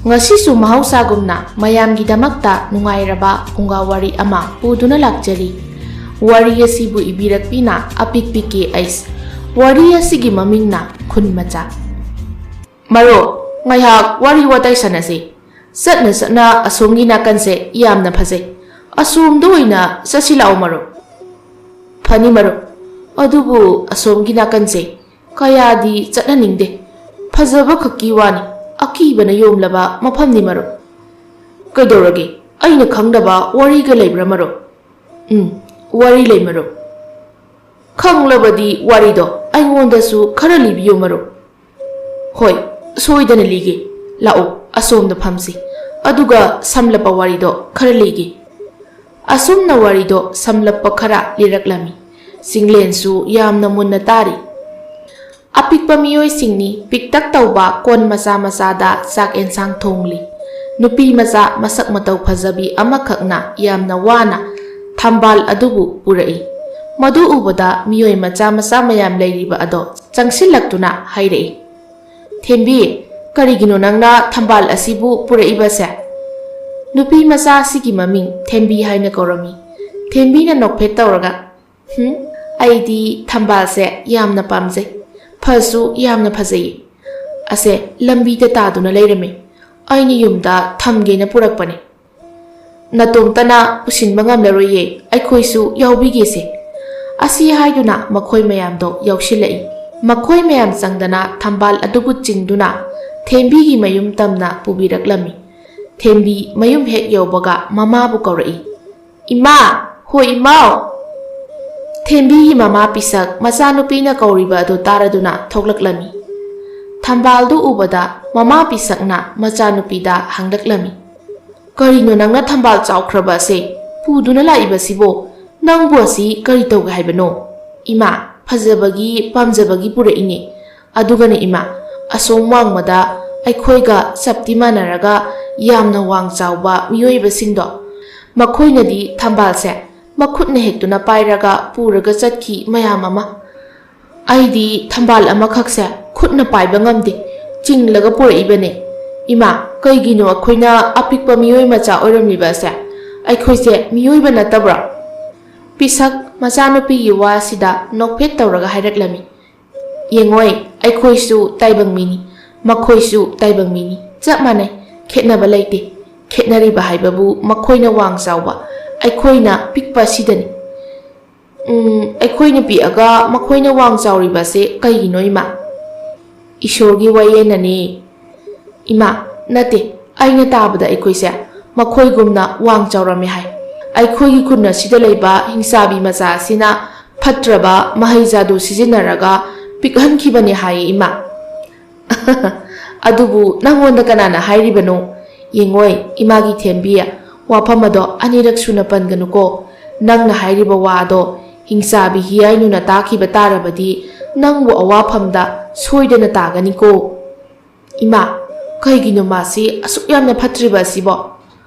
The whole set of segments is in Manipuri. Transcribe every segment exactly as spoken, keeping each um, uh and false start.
ꯉꯁꯤꯁꯨ ꯃꯍꯧꯁꯥꯒꯨꯝꯅ ꯃꯌꯥꯝꯒꯤꯗꯃꯛꯇ ꯅꯨꯡꯉꯥꯏꯔꯕ ꯐꯨꯡꯒꯥ ꯋꯥꯔꯤ ꯑꯃ ꯄꯨꯗꯨꯅ ꯂꯥꯛꯆꯔꯤ꯫ ꯋꯥꯔꯤ ꯑꯁꯤꯕꯨ ꯏꯕꯤꯔꯛꯄꯤꯅ ꯑꯄꯤꯛꯄꯤ ꯀꯦ ꯑꯩꯁ꯫ ꯋꯥꯔꯤ ꯑꯁꯤꯒꯤ ꯃꯃꯤꯡꯅ ꯈꯨꯟ ꯃꯆꯥ꯫ ꯃꯔꯨꯞ, ꯉꯥꯏꯍꯥꯛ ꯋꯥꯔꯤ ꯋꯥꯇꯥꯏ ꯁꯥꯟꯅꯁꯤ꯫ ꯆꯠꯅ ꯆꯠꯅ ꯑꯁꯣꯝꯒꯤ ꯅꯥꯀꯟꯁꯦ ꯌꯥꯝꯅ ꯐꯖꯩ꯫ ꯑꯁꯣꯝꯗ ꯑꯣꯏꯅ ꯆꯠꯁꯤ ꯂꯥꯛꯑꯣ ꯃꯔꯨꯞ꯫ ꯐꯅꯤ ꯃꯔꯨꯞ, ꯑꯗꯨꯕꯨ ꯑꯁꯣꯝꯒꯤ ꯅꯥꯀꯟꯁꯦ ꯀꯌꯥꯗꯤ ꯆꯠꯍꯟꯅꯤꯡꯗꯦ꯫ ꯐꯖꯕ ꯈꯛꯀꯤ ꯋꯥꯅꯤ, ꯑꯀꯤꯕꯅ ꯌꯣꯝꯂꯕ ꯃꯐꯝꯅꯤ ꯃꯔꯨꯞ꯫ ꯀꯩꯗꯧꯔꯒꯦ? ꯑꯩꯅ ꯈꯪꯗꯕ ꯋꯥꯔꯤꯒ ꯂꯩꯕ꯭ꯔꯥ ꯃꯔꯨꯞ? ꯎꯝ, ꯋꯥꯔꯤ ꯂꯩ ꯃꯔꯨꯞ꯫ ꯈꯪꯂꯕꯗꯤ ꯋꯥꯔꯤꯗꯣ ꯑꯩꯉꯣꯟꯗꯁꯨ ꯈꯔ ꯂꯤꯕꯤꯌꯨ ꯃꯔꯨꯞ꯫ ꯍꯣꯏ, ꯁꯣꯏꯗꯅ ꯂꯤꯒꯦ꯫ ꯂꯥꯛꯑꯣ, ꯑꯁꯣꯝꯗ ꯐꯝꯁꯤ꯫ ꯑꯗꯨꯒ ꯁꯝꯂꯞꯄ ꯋꯥꯔꯤꯗꯣ ꯈꯔ ꯂꯤꯒꯦ꯫ ꯑꯁꯨꯝꯅ ꯋꯥꯔꯤꯗꯣ ꯁꯝꯂꯞꯄ ꯈꯔ ꯂꯤꯔꯛꯂꯝꯃꯤ꯫ ꯆꯤꯡꯂꯦꯟꯁꯨ ꯌꯥꯝꯅ ꯃꯨꯟꯅ ꯇꯥꯔꯤ꯫ ꯑꯄꯤꯛꯄ ꯃꯤꯑꯣꯏꯁꯤꯡꯅꯤ, ꯄꯤꯛꯇꯛ ꯇꯧꯕ ꯀꯣꯟ ꯃꯆꯥ ꯃꯆꯥꯗ ꯆꯥꯛ ꯑꯦꯟꯁꯥꯡ ꯊꯣꯡꯂꯤ꯫ ꯅꯨꯄꯤ ꯃꯆꯥ ꯃꯁꯛ ꯃꯇꯧ ꯐꯖꯕꯤ ꯑꯃꯈꯛꯅ ꯌꯥꯝꯅ ꯋꯥꯅ ꯊꯝꯕꯥꯜ ꯑꯗꯨꯕꯨ ꯄꯨꯔꯛꯏ꯫ ꯃꯗꯨ ꯎꯕꯗ ꯃꯤꯑꯣꯏ ꯃꯆꯥ ꯃꯆꯥ ꯃꯌꯥꯝ ꯂꯩꯔꯤꯕ ꯑꯗꯣ ꯆꯪꯁꯤꯜꯂꯛꯇꯨꯅ ꯍꯥꯏꯔꯛꯏ, "ꯊꯦꯝꯕꯤ, ꯀꯔꯤꯒꯤꯅꯣ ꯅꯪꯅ ꯊꯝꯕꯥꯜ ꯑꯁꯤꯕꯨ ꯄꯨꯔꯛꯏꯕꯁꯦ?" ꯅꯨꯄꯤ ꯃꯆꯥ ꯑꯁꯤꯒꯤ ꯃꯃꯤꯡ ꯊꯦꯝꯕꯤ ꯍꯥꯏꯅ ꯀꯧꯔꯝꯃꯤ꯫ ꯊꯦꯝꯕꯤꯅ ꯅꯣꯛꯐꯦꯠ ꯇꯧꯔꯒ, "ꯍꯨꯝ, ꯑꯩꯗꯤ ꯊꯝꯕꯥꯜꯁꯦ ꯌꯥꯝꯅ ꯄꯥꯝꯖꯩ꯫ ꯐꯁꯨ ꯌꯥꯝꯅ ꯐꯖꯩꯌꯦ꯫ ꯑꯁꯦ ꯂꯝꯕꯤꯗ ꯇꯥꯗꯨꯅ ꯂꯩꯔꯝꯃꯦ꯫ ꯑꯩꯅ ꯌꯨꯝꯗ ꯊꯝꯒꯦꯅ ꯄꯨꯔꯛꯄꯅꯦ꯫ ꯅꯇꯣꯝꯇꯅ ꯄꯨꯁꯤꯟꯕ ꯉꯝꯂꯔꯣꯏꯌꯦ, ꯑꯩꯈꯣꯏꯁꯨ ꯌꯥꯎꯕꯤꯒꯦꯁꯦ꯫" ꯑꯁꯤ ꯍꯥꯏꯗꯨꯅ ꯃꯈꯣꯏ ꯃꯌꯥꯝꯗꯣ ꯌꯥꯎꯁꯤꯜꯂꯛꯏ꯫ ꯃꯈꯣꯏ ꯃꯌꯥꯝ ꯆꯪꯗꯅ ꯊꯝꯕꯥꯜ ꯑꯗꯨꯕꯨ ꯆꯤꯡꯗꯨꯅ ꯊꯦꯝꯕꯤꯒꯤ ꯃꯌꯨꯝ ꯇꯝꯅ ꯄꯨꯕꯤꯔꯛꯂꯝꯃꯤ꯫ ꯊꯦꯝꯕꯤ ꯃꯌꯨꯝ ꯍꯦꯛ ꯌꯧꯕꯒ ꯃꯃꯥꯕꯨ ꯀꯧꯔꯛꯏ, "ꯏꯃꯥ, ꯍꯣ ꯏꯃꯥꯎ!" ꯊꯦꯝꯕꯤꯒꯤ ꯃꯃꯥ ꯄꯤꯁꯛ ꯃꯆꯥꯅꯨꯄꯤꯅ ꯀꯧꯔꯤꯕ ꯑꯗꯨ ꯇꯥꯔꯗꯨꯅ ꯊꯣꯛꯂꯛꯂꯝꯃꯤ꯫ ꯊꯝꯕꯥꯜꯗꯨ ꯎꯕꯗ ꯃꯃꯥ ꯄꯤꯁꯛꯅ ꯃꯆꯥꯅꯨꯄꯤꯗ ꯍꯪꯂꯛꯂꯝꯃꯤ, "ꯀꯔꯤꯅꯣ ꯅꯪꯅ ꯊꯝꯕꯥꯜ ꯆꯥꯎꯈ꯭ꯔꯕ ꯑꯁꯦ ꯄꯨꯗꯨꯅ ꯂꯥꯛꯏꯕꯁꯤꯕꯣ? ꯅꯪꯕꯨ ꯑꯁꯤ ꯀꯔꯤ ꯇꯧꯒꯦ ꯍꯥꯏꯕꯅꯣ? ꯏꯃꯥ, ꯐꯖꯕꯒꯤ ꯄꯥꯝꯖꯕꯒꯤ ꯄꯨꯔꯛꯏꯅꯦ꯫ ꯑꯗꯨꯒꯅꯦ ꯏꯃꯥ, ꯑꯁꯣꯝ ꯋꯥꯡꯃꯗ ꯑꯩꯈꯣꯏꯒ ꯆꯞꯇꯤ ꯃꯥꯟꯅꯔꯒ ꯌꯥꯝꯅ ꯋꯥꯡ ꯆꯥꯎꯕ ꯃꯤꯑꯣꯏꯕꯁꯤꯡꯗꯣ, ꯃꯈꯣꯏꯅꯗꯤ ꯊꯝꯕꯥꯜꯁꯦ ꯃꯈꯨꯠꯅ ꯍꯦꯛꯇꯨꯅ ꯄꯥꯏꯔꯒ ꯄꯨꯔꯒ ꯆꯠꯈꯤ ꯃꯌꯥꯝ ꯑꯃ꯫ ꯑꯩꯗꯤ ꯊꯝꯕꯥꯜ ꯑꯃꯈꯛꯁꯦ ꯈꯨꯠꯅ ꯄꯥꯏꯕ ꯉꯝꯗꯦ, ꯆꯤꯡꯂꯒ ꯄꯨꯔꯛꯏꯕꯅꯦ꯫ ꯏꯃꯥ, ꯀꯩꯒꯤꯅꯣ ꯑꯩꯈꯣꯏꯅ ꯑꯄꯤꯛꯄ ꯃꯤꯑꯣꯏ ꯃꯆꯥ ꯑꯣꯏꯔꯝꯂꯤꯕ ꯑꯁꯦ? ꯑꯩꯈꯣꯏꯁꯦ ꯃꯤꯑꯣꯏꯕ ꯅꯠꯇꯕ꯭ꯔꯣ? ꯄꯤꯁꯛ ꯃꯆꯥꯅꯨꯄꯤꯒꯤ ꯋꯥꯁꯤꯗ ꯅꯣꯛꯐꯦꯠ ꯇꯧꯔꯒ ꯍꯥꯏꯔꯛꯂꯝꯃꯤ꯫ "ꯌꯦꯡꯉꯣꯏ, ꯑꯩꯈꯣꯏꯁꯨ ꯇꯥꯏꯕꯪ ꯃꯤꯅꯤ, ꯃꯈꯣꯏꯁꯨ ꯇꯥꯏꯕꯪ ꯃꯤꯅꯤ, ꯆꯞ ꯃꯥꯟꯅꯩ, ꯈꯦꯠꯅꯕ ꯂꯩꯇꯦ꯫ ꯈꯦꯠꯅꯔꯤꯕ ꯍꯥꯏꯕꯕꯨ ꯃꯈꯣꯏꯅ ꯋꯥꯡ ꯆꯥꯎꯕ, ꯑꯩꯈꯣꯏꯅ ꯄꯤꯛꯄ ꯑꯁꯤꯗꯅꯤ꯫" "ꯎꯝ, ꯑꯩꯈꯣꯏꯅ ꯄꯤꯛꯑꯒ ꯃꯈꯣꯏꯅ ꯋꯥꯡ ꯆꯥꯎꯔꯤꯕꯁꯦ ꯀꯩꯒꯤꯅꯣ, ꯏꯃꯥ?" "ꯏꯁꯣꯔꯒꯤ ꯋꯥꯌꯦꯜꯅꯅꯦ꯫" "ꯏꯃꯥ, ꯅꯠꯇꯦ, ꯑꯩꯅ ꯇꯥꯕꯗ ꯑꯩꯈꯣꯏꯁꯦ ꯃꯈꯣꯏꯒꯨꯝꯅ ꯋꯥꯡ ꯆꯥꯎꯔꯝꯃꯦ ꯍꯥꯏ꯫ ꯑꯩꯈꯣꯏꯒꯤ ꯈꯨꯟ ꯑꯁꯤꯗ ꯂꯩꯕ ꯍꯤꯡꯆꯥꯕꯤ ꯃꯆꯥ ꯑꯁꯤꯅ ꯐꯠꯇ꯭ꯔꯕ ꯃꯍꯩ ꯖꯥꯗꯨ ꯁꯤꯖꯤꯟꯅꯔꯒ ꯄꯤꯛꯍꯟꯈꯤꯕꯅꯦ ꯍꯥꯏꯌꯦ, ꯏꯃꯥ꯫" "ꯑꯗꯨꯕꯨ ꯅꯪꯉꯣꯟꯗ ꯀꯅꯥꯅ ꯍꯥꯏꯔꯤꯕꯅꯣ? ꯌꯦꯡꯉꯣꯏ, ꯏꯃꯥꯒꯤ ꯊꯦꯝꯕꯤ, ꯋꯥꯐꯝ ꯑꯗꯣ ꯑꯅꯤꯔꯛ ꯁꯨꯅ ꯄꯟꯒꯅꯨꯀꯣ꯫ ꯅꯪꯅ ꯍꯥꯏꯔꯤꯕ ꯋꯥ ꯑꯗꯣ ꯍꯤꯡꯆꯥꯕꯤ ꯍꯤꯌꯥꯏꯅꯨꯅ ꯇꯥꯈꯤꯕ ꯇꯥꯔꯕꯗꯤ ꯅꯪꯕꯨ ꯑꯋꯥꯐꯝꯗ ꯁꯣꯏꯗꯅ ꯇꯥꯒꯅꯤꯀꯣ꯫" "ꯏꯃꯥ, ꯀꯩꯒꯤꯅꯣ ꯃꯥꯁꯤ ꯑꯁꯨꯛ ꯌꯥꯝꯅ ꯐꯠꯇ꯭ꯔꯤꯕ ꯑꯁꯤꯕꯣ?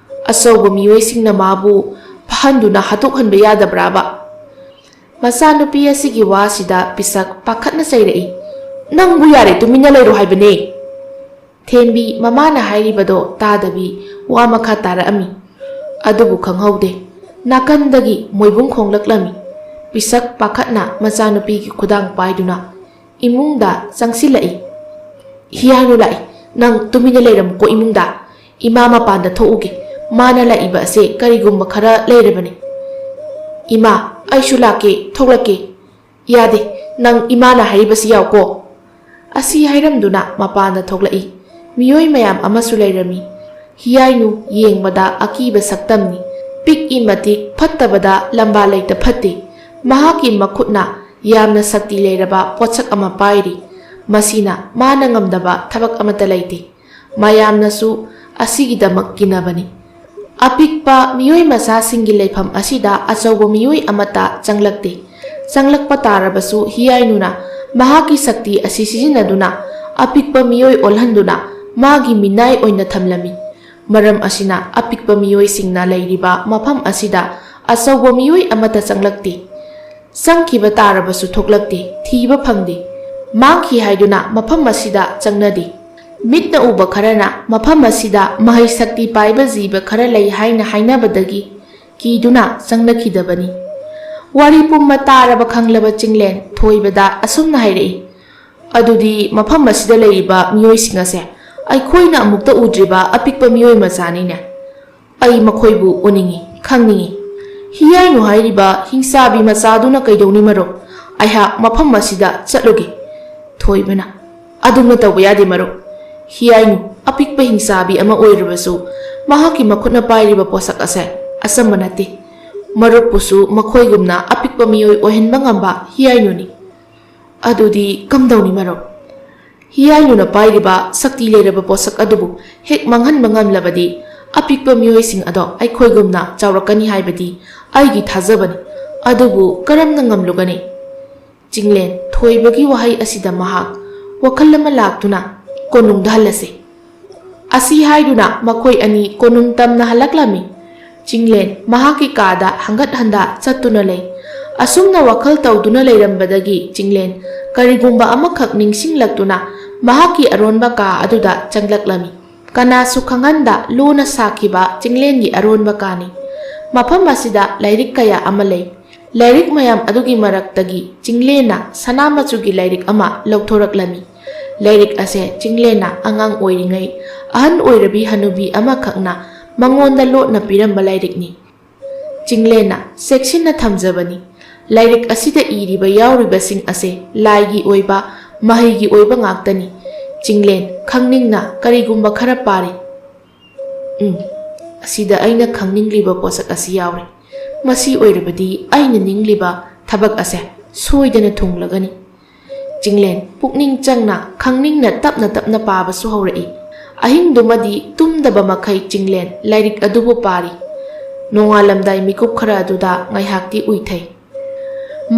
ꯑꯆꯧꯕ ꯃꯤꯑꯣꯏꯁꯤꯡꯅ ꯃꯥꯕꯨ ꯐꯍꯟꯗꯨꯅ ꯍꯥꯠꯇꯣꯛꯍꯟꯕ ꯌꯥꯗꯕ꯭ꯔꯥꯕ?" ꯃꯆꯥꯅꯨꯄꯤ ꯑꯁꯤꯒꯤ ꯋꯥꯁꯤꯗ ꯄꯤꯁꯛ ꯄꯥꯈꯠꯅ ꯆꯩꯔꯛꯏ꯫ "ꯅꯪꯕꯨ ꯌꯥꯔꯦ, ꯇꯨꯃꯤꯟꯅ ꯂꯩꯔꯣ ꯍꯥꯏꯕꯅꯦ!" ꯊꯦꯝꯕꯤ ꯃꯃꯥꯅ ꯍꯥꯏꯔꯤꯕꯗꯣ ꯇꯥꯗꯕꯤ ꯋꯥ ꯃꯈꯥ ꯇꯥꯔꯛꯑꯝꯃꯤ꯫ ꯑꯗꯨꯕꯨ ꯈꯪꯍꯧꯗꯦ, ꯅꯥꯀꯟꯗꯒꯤ ꯃꯣꯏꯕꯨꯡ ꯈꯣꯡꯂꯛꯂꯝꯃꯤ꯫ ꯄꯤꯁꯛ ꯄꯥꯈꯠꯅ ꯃꯆꯥꯅꯨꯄꯤꯒꯤ ꯈꯨꯗꯥꯡ ꯄꯥꯏꯗꯨꯅ ꯏꯃꯨꯡꯗ ꯆꯪꯁꯤꯜꯂꯛꯏ꯫ "ꯍꯤꯌꯥꯏꯅꯨ ꯂꯥꯛꯏ, ꯅꯪ ꯇꯨꯃꯤꯟꯅ ꯂꯩꯔꯝꯃꯨꯀꯣ ꯏꯃꯨꯡꯗ꯫ ꯏꯃꯥ ꯃꯄꯥꯟꯗ ꯊꯣꯛꯎꯒꯦ, ꯃꯥꯅ ꯂꯥꯛꯏꯕ ꯑꯁꯦ ꯀꯔꯤꯒꯨꯝꯕ ꯈꯔ ꯂꯩꯔꯕꯅꯤ꯫" "ꯏꯃꯥ, ꯑꯩꯁꯨ ꯂꯥꯛꯀꯦ, ꯊꯣꯛꯂꯛꯀꯦ꯫" "ꯌꯥꯗꯦ, ꯅꯪ ꯏꯃꯥꯅ ꯍꯥꯏꯔꯤꯕꯁꯤ ꯌꯥꯎꯀꯣ꯫" ꯑꯁꯤ ꯍꯥꯏꯔꯝꯗꯨꯅ ꯃꯄꯥꯟꯗ ꯊꯣꯛꯂꯛꯏ꯫ ꯃꯤꯑꯣꯏ ꯃꯌꯥꯝ ꯑꯃꯁꯨ ꯂꯩꯔꯝꯃꯤ꯫ ꯍꯤꯌꯥꯏꯅꯨ ꯌꯦꯡꯕꯗ ꯑꯀꯤꯕ ꯁꯛꯇꯝꯅꯤ꯫ ꯄꯤꯛꯏ ꯃꯇꯤꯛ ꯐꯠꯇꯕꯗ ꯂꯝꯕꯥ ꯂꯩꯇ ꯐꯠꯇꯦ꯫ ꯃꯍꯥꯛꯀꯤ ꯃꯈꯨꯠꯅ ꯌꯥꯝꯅ ꯁꯛꯇꯤ ꯂꯩꯔꯕ ꯄꯣꯠꯁꯛ ꯑꯃ ꯄꯥꯏꯔꯤ꯫ ꯃꯁꯤꯅ ꯃꯥꯅ ꯉꯝꯗꯕ ꯊꯕꯛ ꯑꯃꯠꯇ ꯂꯩꯇꯦ꯫ ꯃꯌꯥꯝꯅꯁꯨ ꯑꯁꯤꯒꯤꯗꯃꯛ ꯀꯤꯅꯕꯅꯤ꯫ ꯑꯄꯤꯛꯄ ꯃꯤꯑꯣꯏ ꯃꯆꯥꯁꯤꯡꯒꯤ ꯂꯩꯐꯝ ꯑꯁꯤꯗ ꯑꯆꯧꯕ ꯃꯤꯑꯣꯏ ꯑꯃꯠꯇ ꯆꯪꯂꯛꯇꯦ꯫ ꯆꯪꯂꯛꯄ ꯇꯥꯔꯕꯁꯨ ꯍꯤꯌꯥꯏꯅꯨꯅ ꯃꯍꯥꯛꯀꯤ ꯁꯛꯇꯤ ꯑꯁꯤ ꯁꯤꯖꯤꯟꯅꯗꯨꯅ ꯑꯄꯤꯛꯄ ꯃꯤꯑꯣꯏ ꯑꯣꯜꯍꯟꯗꯨꯅ ꯃꯥꯒꯤ ꯃꯤꯅꯥꯏ ꯑꯣꯏꯅ ꯊꯝꯂꯝꯃꯤ꯫ ꯃꯔꯝ ꯑꯁꯤꯅ ꯑꯄꯤꯛꯄ ꯃꯤꯑꯣꯏꯁꯤꯡꯅ ꯂꯩꯔꯤꯕ ꯃꯐꯝ ꯑꯁꯤꯗ ꯑꯆꯧꯕ ꯃꯤꯑꯣꯏ ꯑꯃꯠꯇ ꯆꯪꯂꯛꯇꯦ꯫ ꯆꯪꯈꯤꯕ ꯇꯥꯔꯕꯁꯨ ꯊꯣꯛꯂꯛꯇꯦ, ꯊꯤꯕ ꯐꯪꯗꯦ꯫ ꯃꯥꯡꯈꯤ ꯍꯥꯏꯗꯨꯅ ꯃꯐꯝ ꯑꯁꯤꯗ ꯆꯪꯅꯗꯦ꯫ ꯃꯤꯠꯅ ꯎꯕ ꯈꯔꯅ ꯃꯐꯝ ꯑꯁꯤꯗ ꯃꯍꯩ ꯁꯛꯇꯤ ꯄꯥꯏꯕ ꯖꯤꯕ ꯈꯔ ꯂꯩ ꯍꯥꯏꯅ ꯍꯥꯏꯅꯕꯗꯒꯤ ꯀꯤꯗꯨꯅ ꯆꯪꯅꯈꯤꯗꯕꯅꯤ꯫ ꯋꯥꯔꯤ ꯄꯨꯝꯕ ꯇꯥꯔꯕ ꯈꯪꯂꯕ ꯆꯤꯡꯂꯦꯟ ꯊꯣꯏꯕꯗ ꯑꯁꯨꯝꯅ ꯍꯥꯏꯔꯛꯏ, "ꯑꯗꯨꯗꯤ ꯃꯐꯝ ꯑꯁꯤꯗ ꯂꯩꯔꯤꯕ ꯃꯤꯑꯣꯏꯁꯤꯡ ꯑꯁꯦ ꯑꯩꯈꯣꯏꯅ ꯑꯃꯨꯛꯇ ꯎꯗ꯭ꯔꯤꯕ ꯑꯄꯤꯛꯄ ꯃꯤꯑꯣꯏ ꯃꯆꯥꯅꯤꯅꯦ꯫ ꯑꯩ ꯃꯈꯣꯏꯕꯨ ꯎꯅꯤꯡꯏ, ꯈꯪꯅꯤꯡꯏ꯫ ꯍꯤꯌꯥꯏꯅꯨ ꯍꯥꯏꯔꯤꯕ ꯍꯤꯡꯆꯥꯕꯤ ꯃꯆꯥꯗꯨꯅ ꯀꯩꯗꯧꯅꯤ ꯃꯔꯨꯞ? ꯑꯩꯍꯥꯛ ꯃꯐꯝ ꯑꯁꯤꯗ ꯆꯠꯂꯨꯒꯦ꯫" ꯊꯣꯏꯕꯅ, "ꯑꯗꯨꯝꯅ ꯇꯧꯕ ꯌꯥꯗꯦ ꯃꯔꯨꯞ꯫ ꯍꯤꯌꯥꯏꯅꯨ ꯑꯄꯤꯛꯄ ꯍꯤꯡꯆꯥꯕꯤ ꯑꯃ ꯑꯣꯏꯔꯕꯁꯨ ꯃꯍꯥꯛꯀꯤ ꯃꯈꯨꯠꯅ ꯄꯥꯏꯔꯤꯕ ꯄꯣꯠꯁꯛ ꯑꯁꯦ ꯑꯆꯝꯕ ꯅꯠꯇꯦ꯫ ꯃꯔꯨꯞꯄꯨꯁꯨ ꯃꯈꯣꯏꯒꯨꯝꯅ ꯑꯄꯤꯛꯄ ꯃꯤꯑꯣꯏ ꯑꯣꯏꯍꯟꯕ ꯉꯝꯕ ꯍꯤꯌꯥꯏꯅꯨꯅꯤ꯫" "ꯑꯗꯨꯗꯤ ꯀꯝꯗꯧꯅꯤ ꯃꯔꯨꯞ? ꯍꯤꯌꯥꯏꯅꯨꯅ ꯄꯥꯏꯔꯤꯕ ꯁꯛꯇꯤ ꯂꯩꯔꯕ ꯄꯣꯠꯁꯛ ꯑꯗꯨꯕꯨ ꯍꯦꯛ ꯃꯥꯡꯍꯟꯕ ꯉꯝꯂꯕꯗꯤ ꯑꯄꯤꯛꯄ ꯃꯤꯑꯣꯏꯁꯤꯡ ꯑꯗꯣ ꯑꯩꯈꯣꯏꯒꯨꯝꯅ ꯆꯥꯎꯔꯛꯀꯅꯤ ꯍꯥꯏꯕꯗꯤ ꯑꯩꯒꯤ ꯊꯥꯖꯕꯅꯤ꯫ ꯑꯗꯨꯕꯨ ꯀꯔꯝꯅ ꯉꯝꯂꯨꯒꯅꯤ?" ꯆꯤꯡꯂꯦꯟ ꯊꯣꯏꯕꯒꯤ ꯋꯥꯍꯩ ꯑꯁꯤꯗ ꯃꯍꯥꯛ ꯋꯥꯈꯜ ꯑꯃ ꯂꯥꯛꯇꯨꯅ ꯀꯣꯅꯨꯡꯗ ꯍꯜꯂꯁꯤ꯫ ꯑꯁꯤ ꯍꯥꯏꯗꯨꯅ ꯃꯈꯣꯏ ꯑꯅꯤ ꯀꯣꯅꯨꯡ ꯇꯝꯅ ꯍꯜꯂꯛꯂꯝꯃꯤ꯫ ꯆꯤꯡꯂꯦꯟ ꯃꯍꯥꯛꯀꯤ ꯀꯥꯗ ꯍꯪꯒꯠ ꯍꯟꯗ ꯆꯠꯇꯨꯅ ꯂꯩ꯫ ꯑꯁꯨꯝꯅ ꯋꯥꯈꯜ ꯇꯧꯗꯨꯅ ꯂꯩꯔꯝꯕꯗꯒꯤ ꯆꯤꯡꯂꯦꯟ ꯀꯔꯤꯒꯨꯝꯕ ꯑꯃꯈꯛ ꯅꯤꯡꯁꯤꯡꯂꯛꯇꯨꯅ ꯃꯍꯥꯛꯀꯤ ꯑꯔꯣꯟꯕ ꯀꯥ ꯑꯗꯨꯗ ꯆꯪꯂꯛꯂꯝꯃꯤ꯫ ꯀꯅꯥꯁꯨ ꯈꯪꯍꯟꯗ ꯂꯨꯅ ꯁꯥꯈꯤꯕ ꯆꯤꯡꯂꯦꯟꯒꯤ ꯑꯔꯣꯟꯕ ꯀꯥꯅꯤ꯫ ꯃꯐꯝ ꯑꯁꯤꯗ ꯂꯥꯏꯔꯤꯛ ꯀꯌꯥ ꯑꯃ ꯂꯩ꯫ ꯂꯥꯏꯔꯤꯛ ꯃꯌꯥꯝ ꯑꯗꯨꯒꯤ ꯃꯔꯛꯇꯒꯤ ꯆꯤꯡꯂꯦꯟꯅ ꯁꯅꯥ ꯃꯆꯨꯒꯤ ꯂꯥꯏꯔꯤꯛ ꯑꯃ ꯂꯧꯊꯣꯔꯛꯂꯝꯃꯤ꯫ ꯂꯥꯏꯔꯤꯛ ꯑꯁꯦ ꯆꯤꯡꯂꯦꯟꯅ ꯑꯉꯥꯡ ꯑꯣꯏꯔꯤꯉꯩ ꯑꯍꯟ ꯑꯣꯏꯔꯕꯤ ꯍꯅꯨꯕꯤ ꯑꯃꯈꯛꯅ ꯃꯉꯣꯟꯗ ꯂꯣꯠꯅ ꯄꯤꯔꯝꯕ ꯂꯥꯏꯔꯤꯛꯅꯤ꯫ ꯆꯤꯡꯂꯦꯟꯅ ꯆꯦꯛꯁꯤꯟꯅ ꯊꯝꯖꯕꯅꯤ꯫ ꯂꯥꯏꯔꯤꯛ ꯑꯁꯤꯗ ꯏꯔꯤꯕ ꯌꯥꯎꯔꯤꯕꯁꯤꯡ ꯑꯁꯦ ꯂꯥꯏꯒꯤ ꯑꯣꯏꯕ, ꯃꯍꯩꯒꯤ ꯑꯣꯏꯕ ꯉꯥꯛꯇꯅꯤ꯫ ꯆꯤꯡꯂꯦꯟ ꯈꯪꯅꯤꯡꯅ ꯀꯔꯤꯒꯨꯝꯕ ꯈꯔ ꯄꯥꯔꯤ꯫ "ꯎꯝ, ꯑꯁꯤꯗ ꯑꯩꯅ ꯈꯪꯅꯤꯡꯂꯤꯕ ꯄꯣꯠꯁꯛ ꯑꯁꯤ ꯌꯥꯎꯔꯦ꯫ ꯃꯁꯤ ꯑꯣꯏꯔꯕꯗꯤ ꯑꯩꯅ ꯅꯤꯡꯂꯤꯕ ꯊꯕꯛ ꯑꯁꯦ ꯁꯣꯏꯗꯅ ꯊꯨꯡꯂꯒꯅꯤ꯫" ꯆꯤꯡꯂꯦꯟ ꯄꯨꯛꯅꯤꯡ ꯆꯪꯅ ꯈꯪꯅꯤꯡꯅ ꯇꯞꯅ ꯇꯞꯅ ꯄꯥꯕꯁꯨ ꯍꯧꯔꯛꯏ꯫ ꯑꯍꯤꯡꯗꯨꯃꯗꯤ ꯇꯨꯝꯗꯕ ꯃꯈꯩ ꯆꯤꯡꯂꯦꯟ ꯂꯥꯏꯔꯤꯛ ꯑꯗꯨꯕꯨ ꯄꯥꯔꯤ꯫ ꯅꯣꯡꯉꯥꯜꯂꯝꯗꯥꯏ ꯃꯤꯀꯨꯞ ꯈꯔ ꯑꯗꯨꯗ ꯉꯥꯏꯍꯥꯛꯇꯤ ꯎꯏꯊꯩ꯫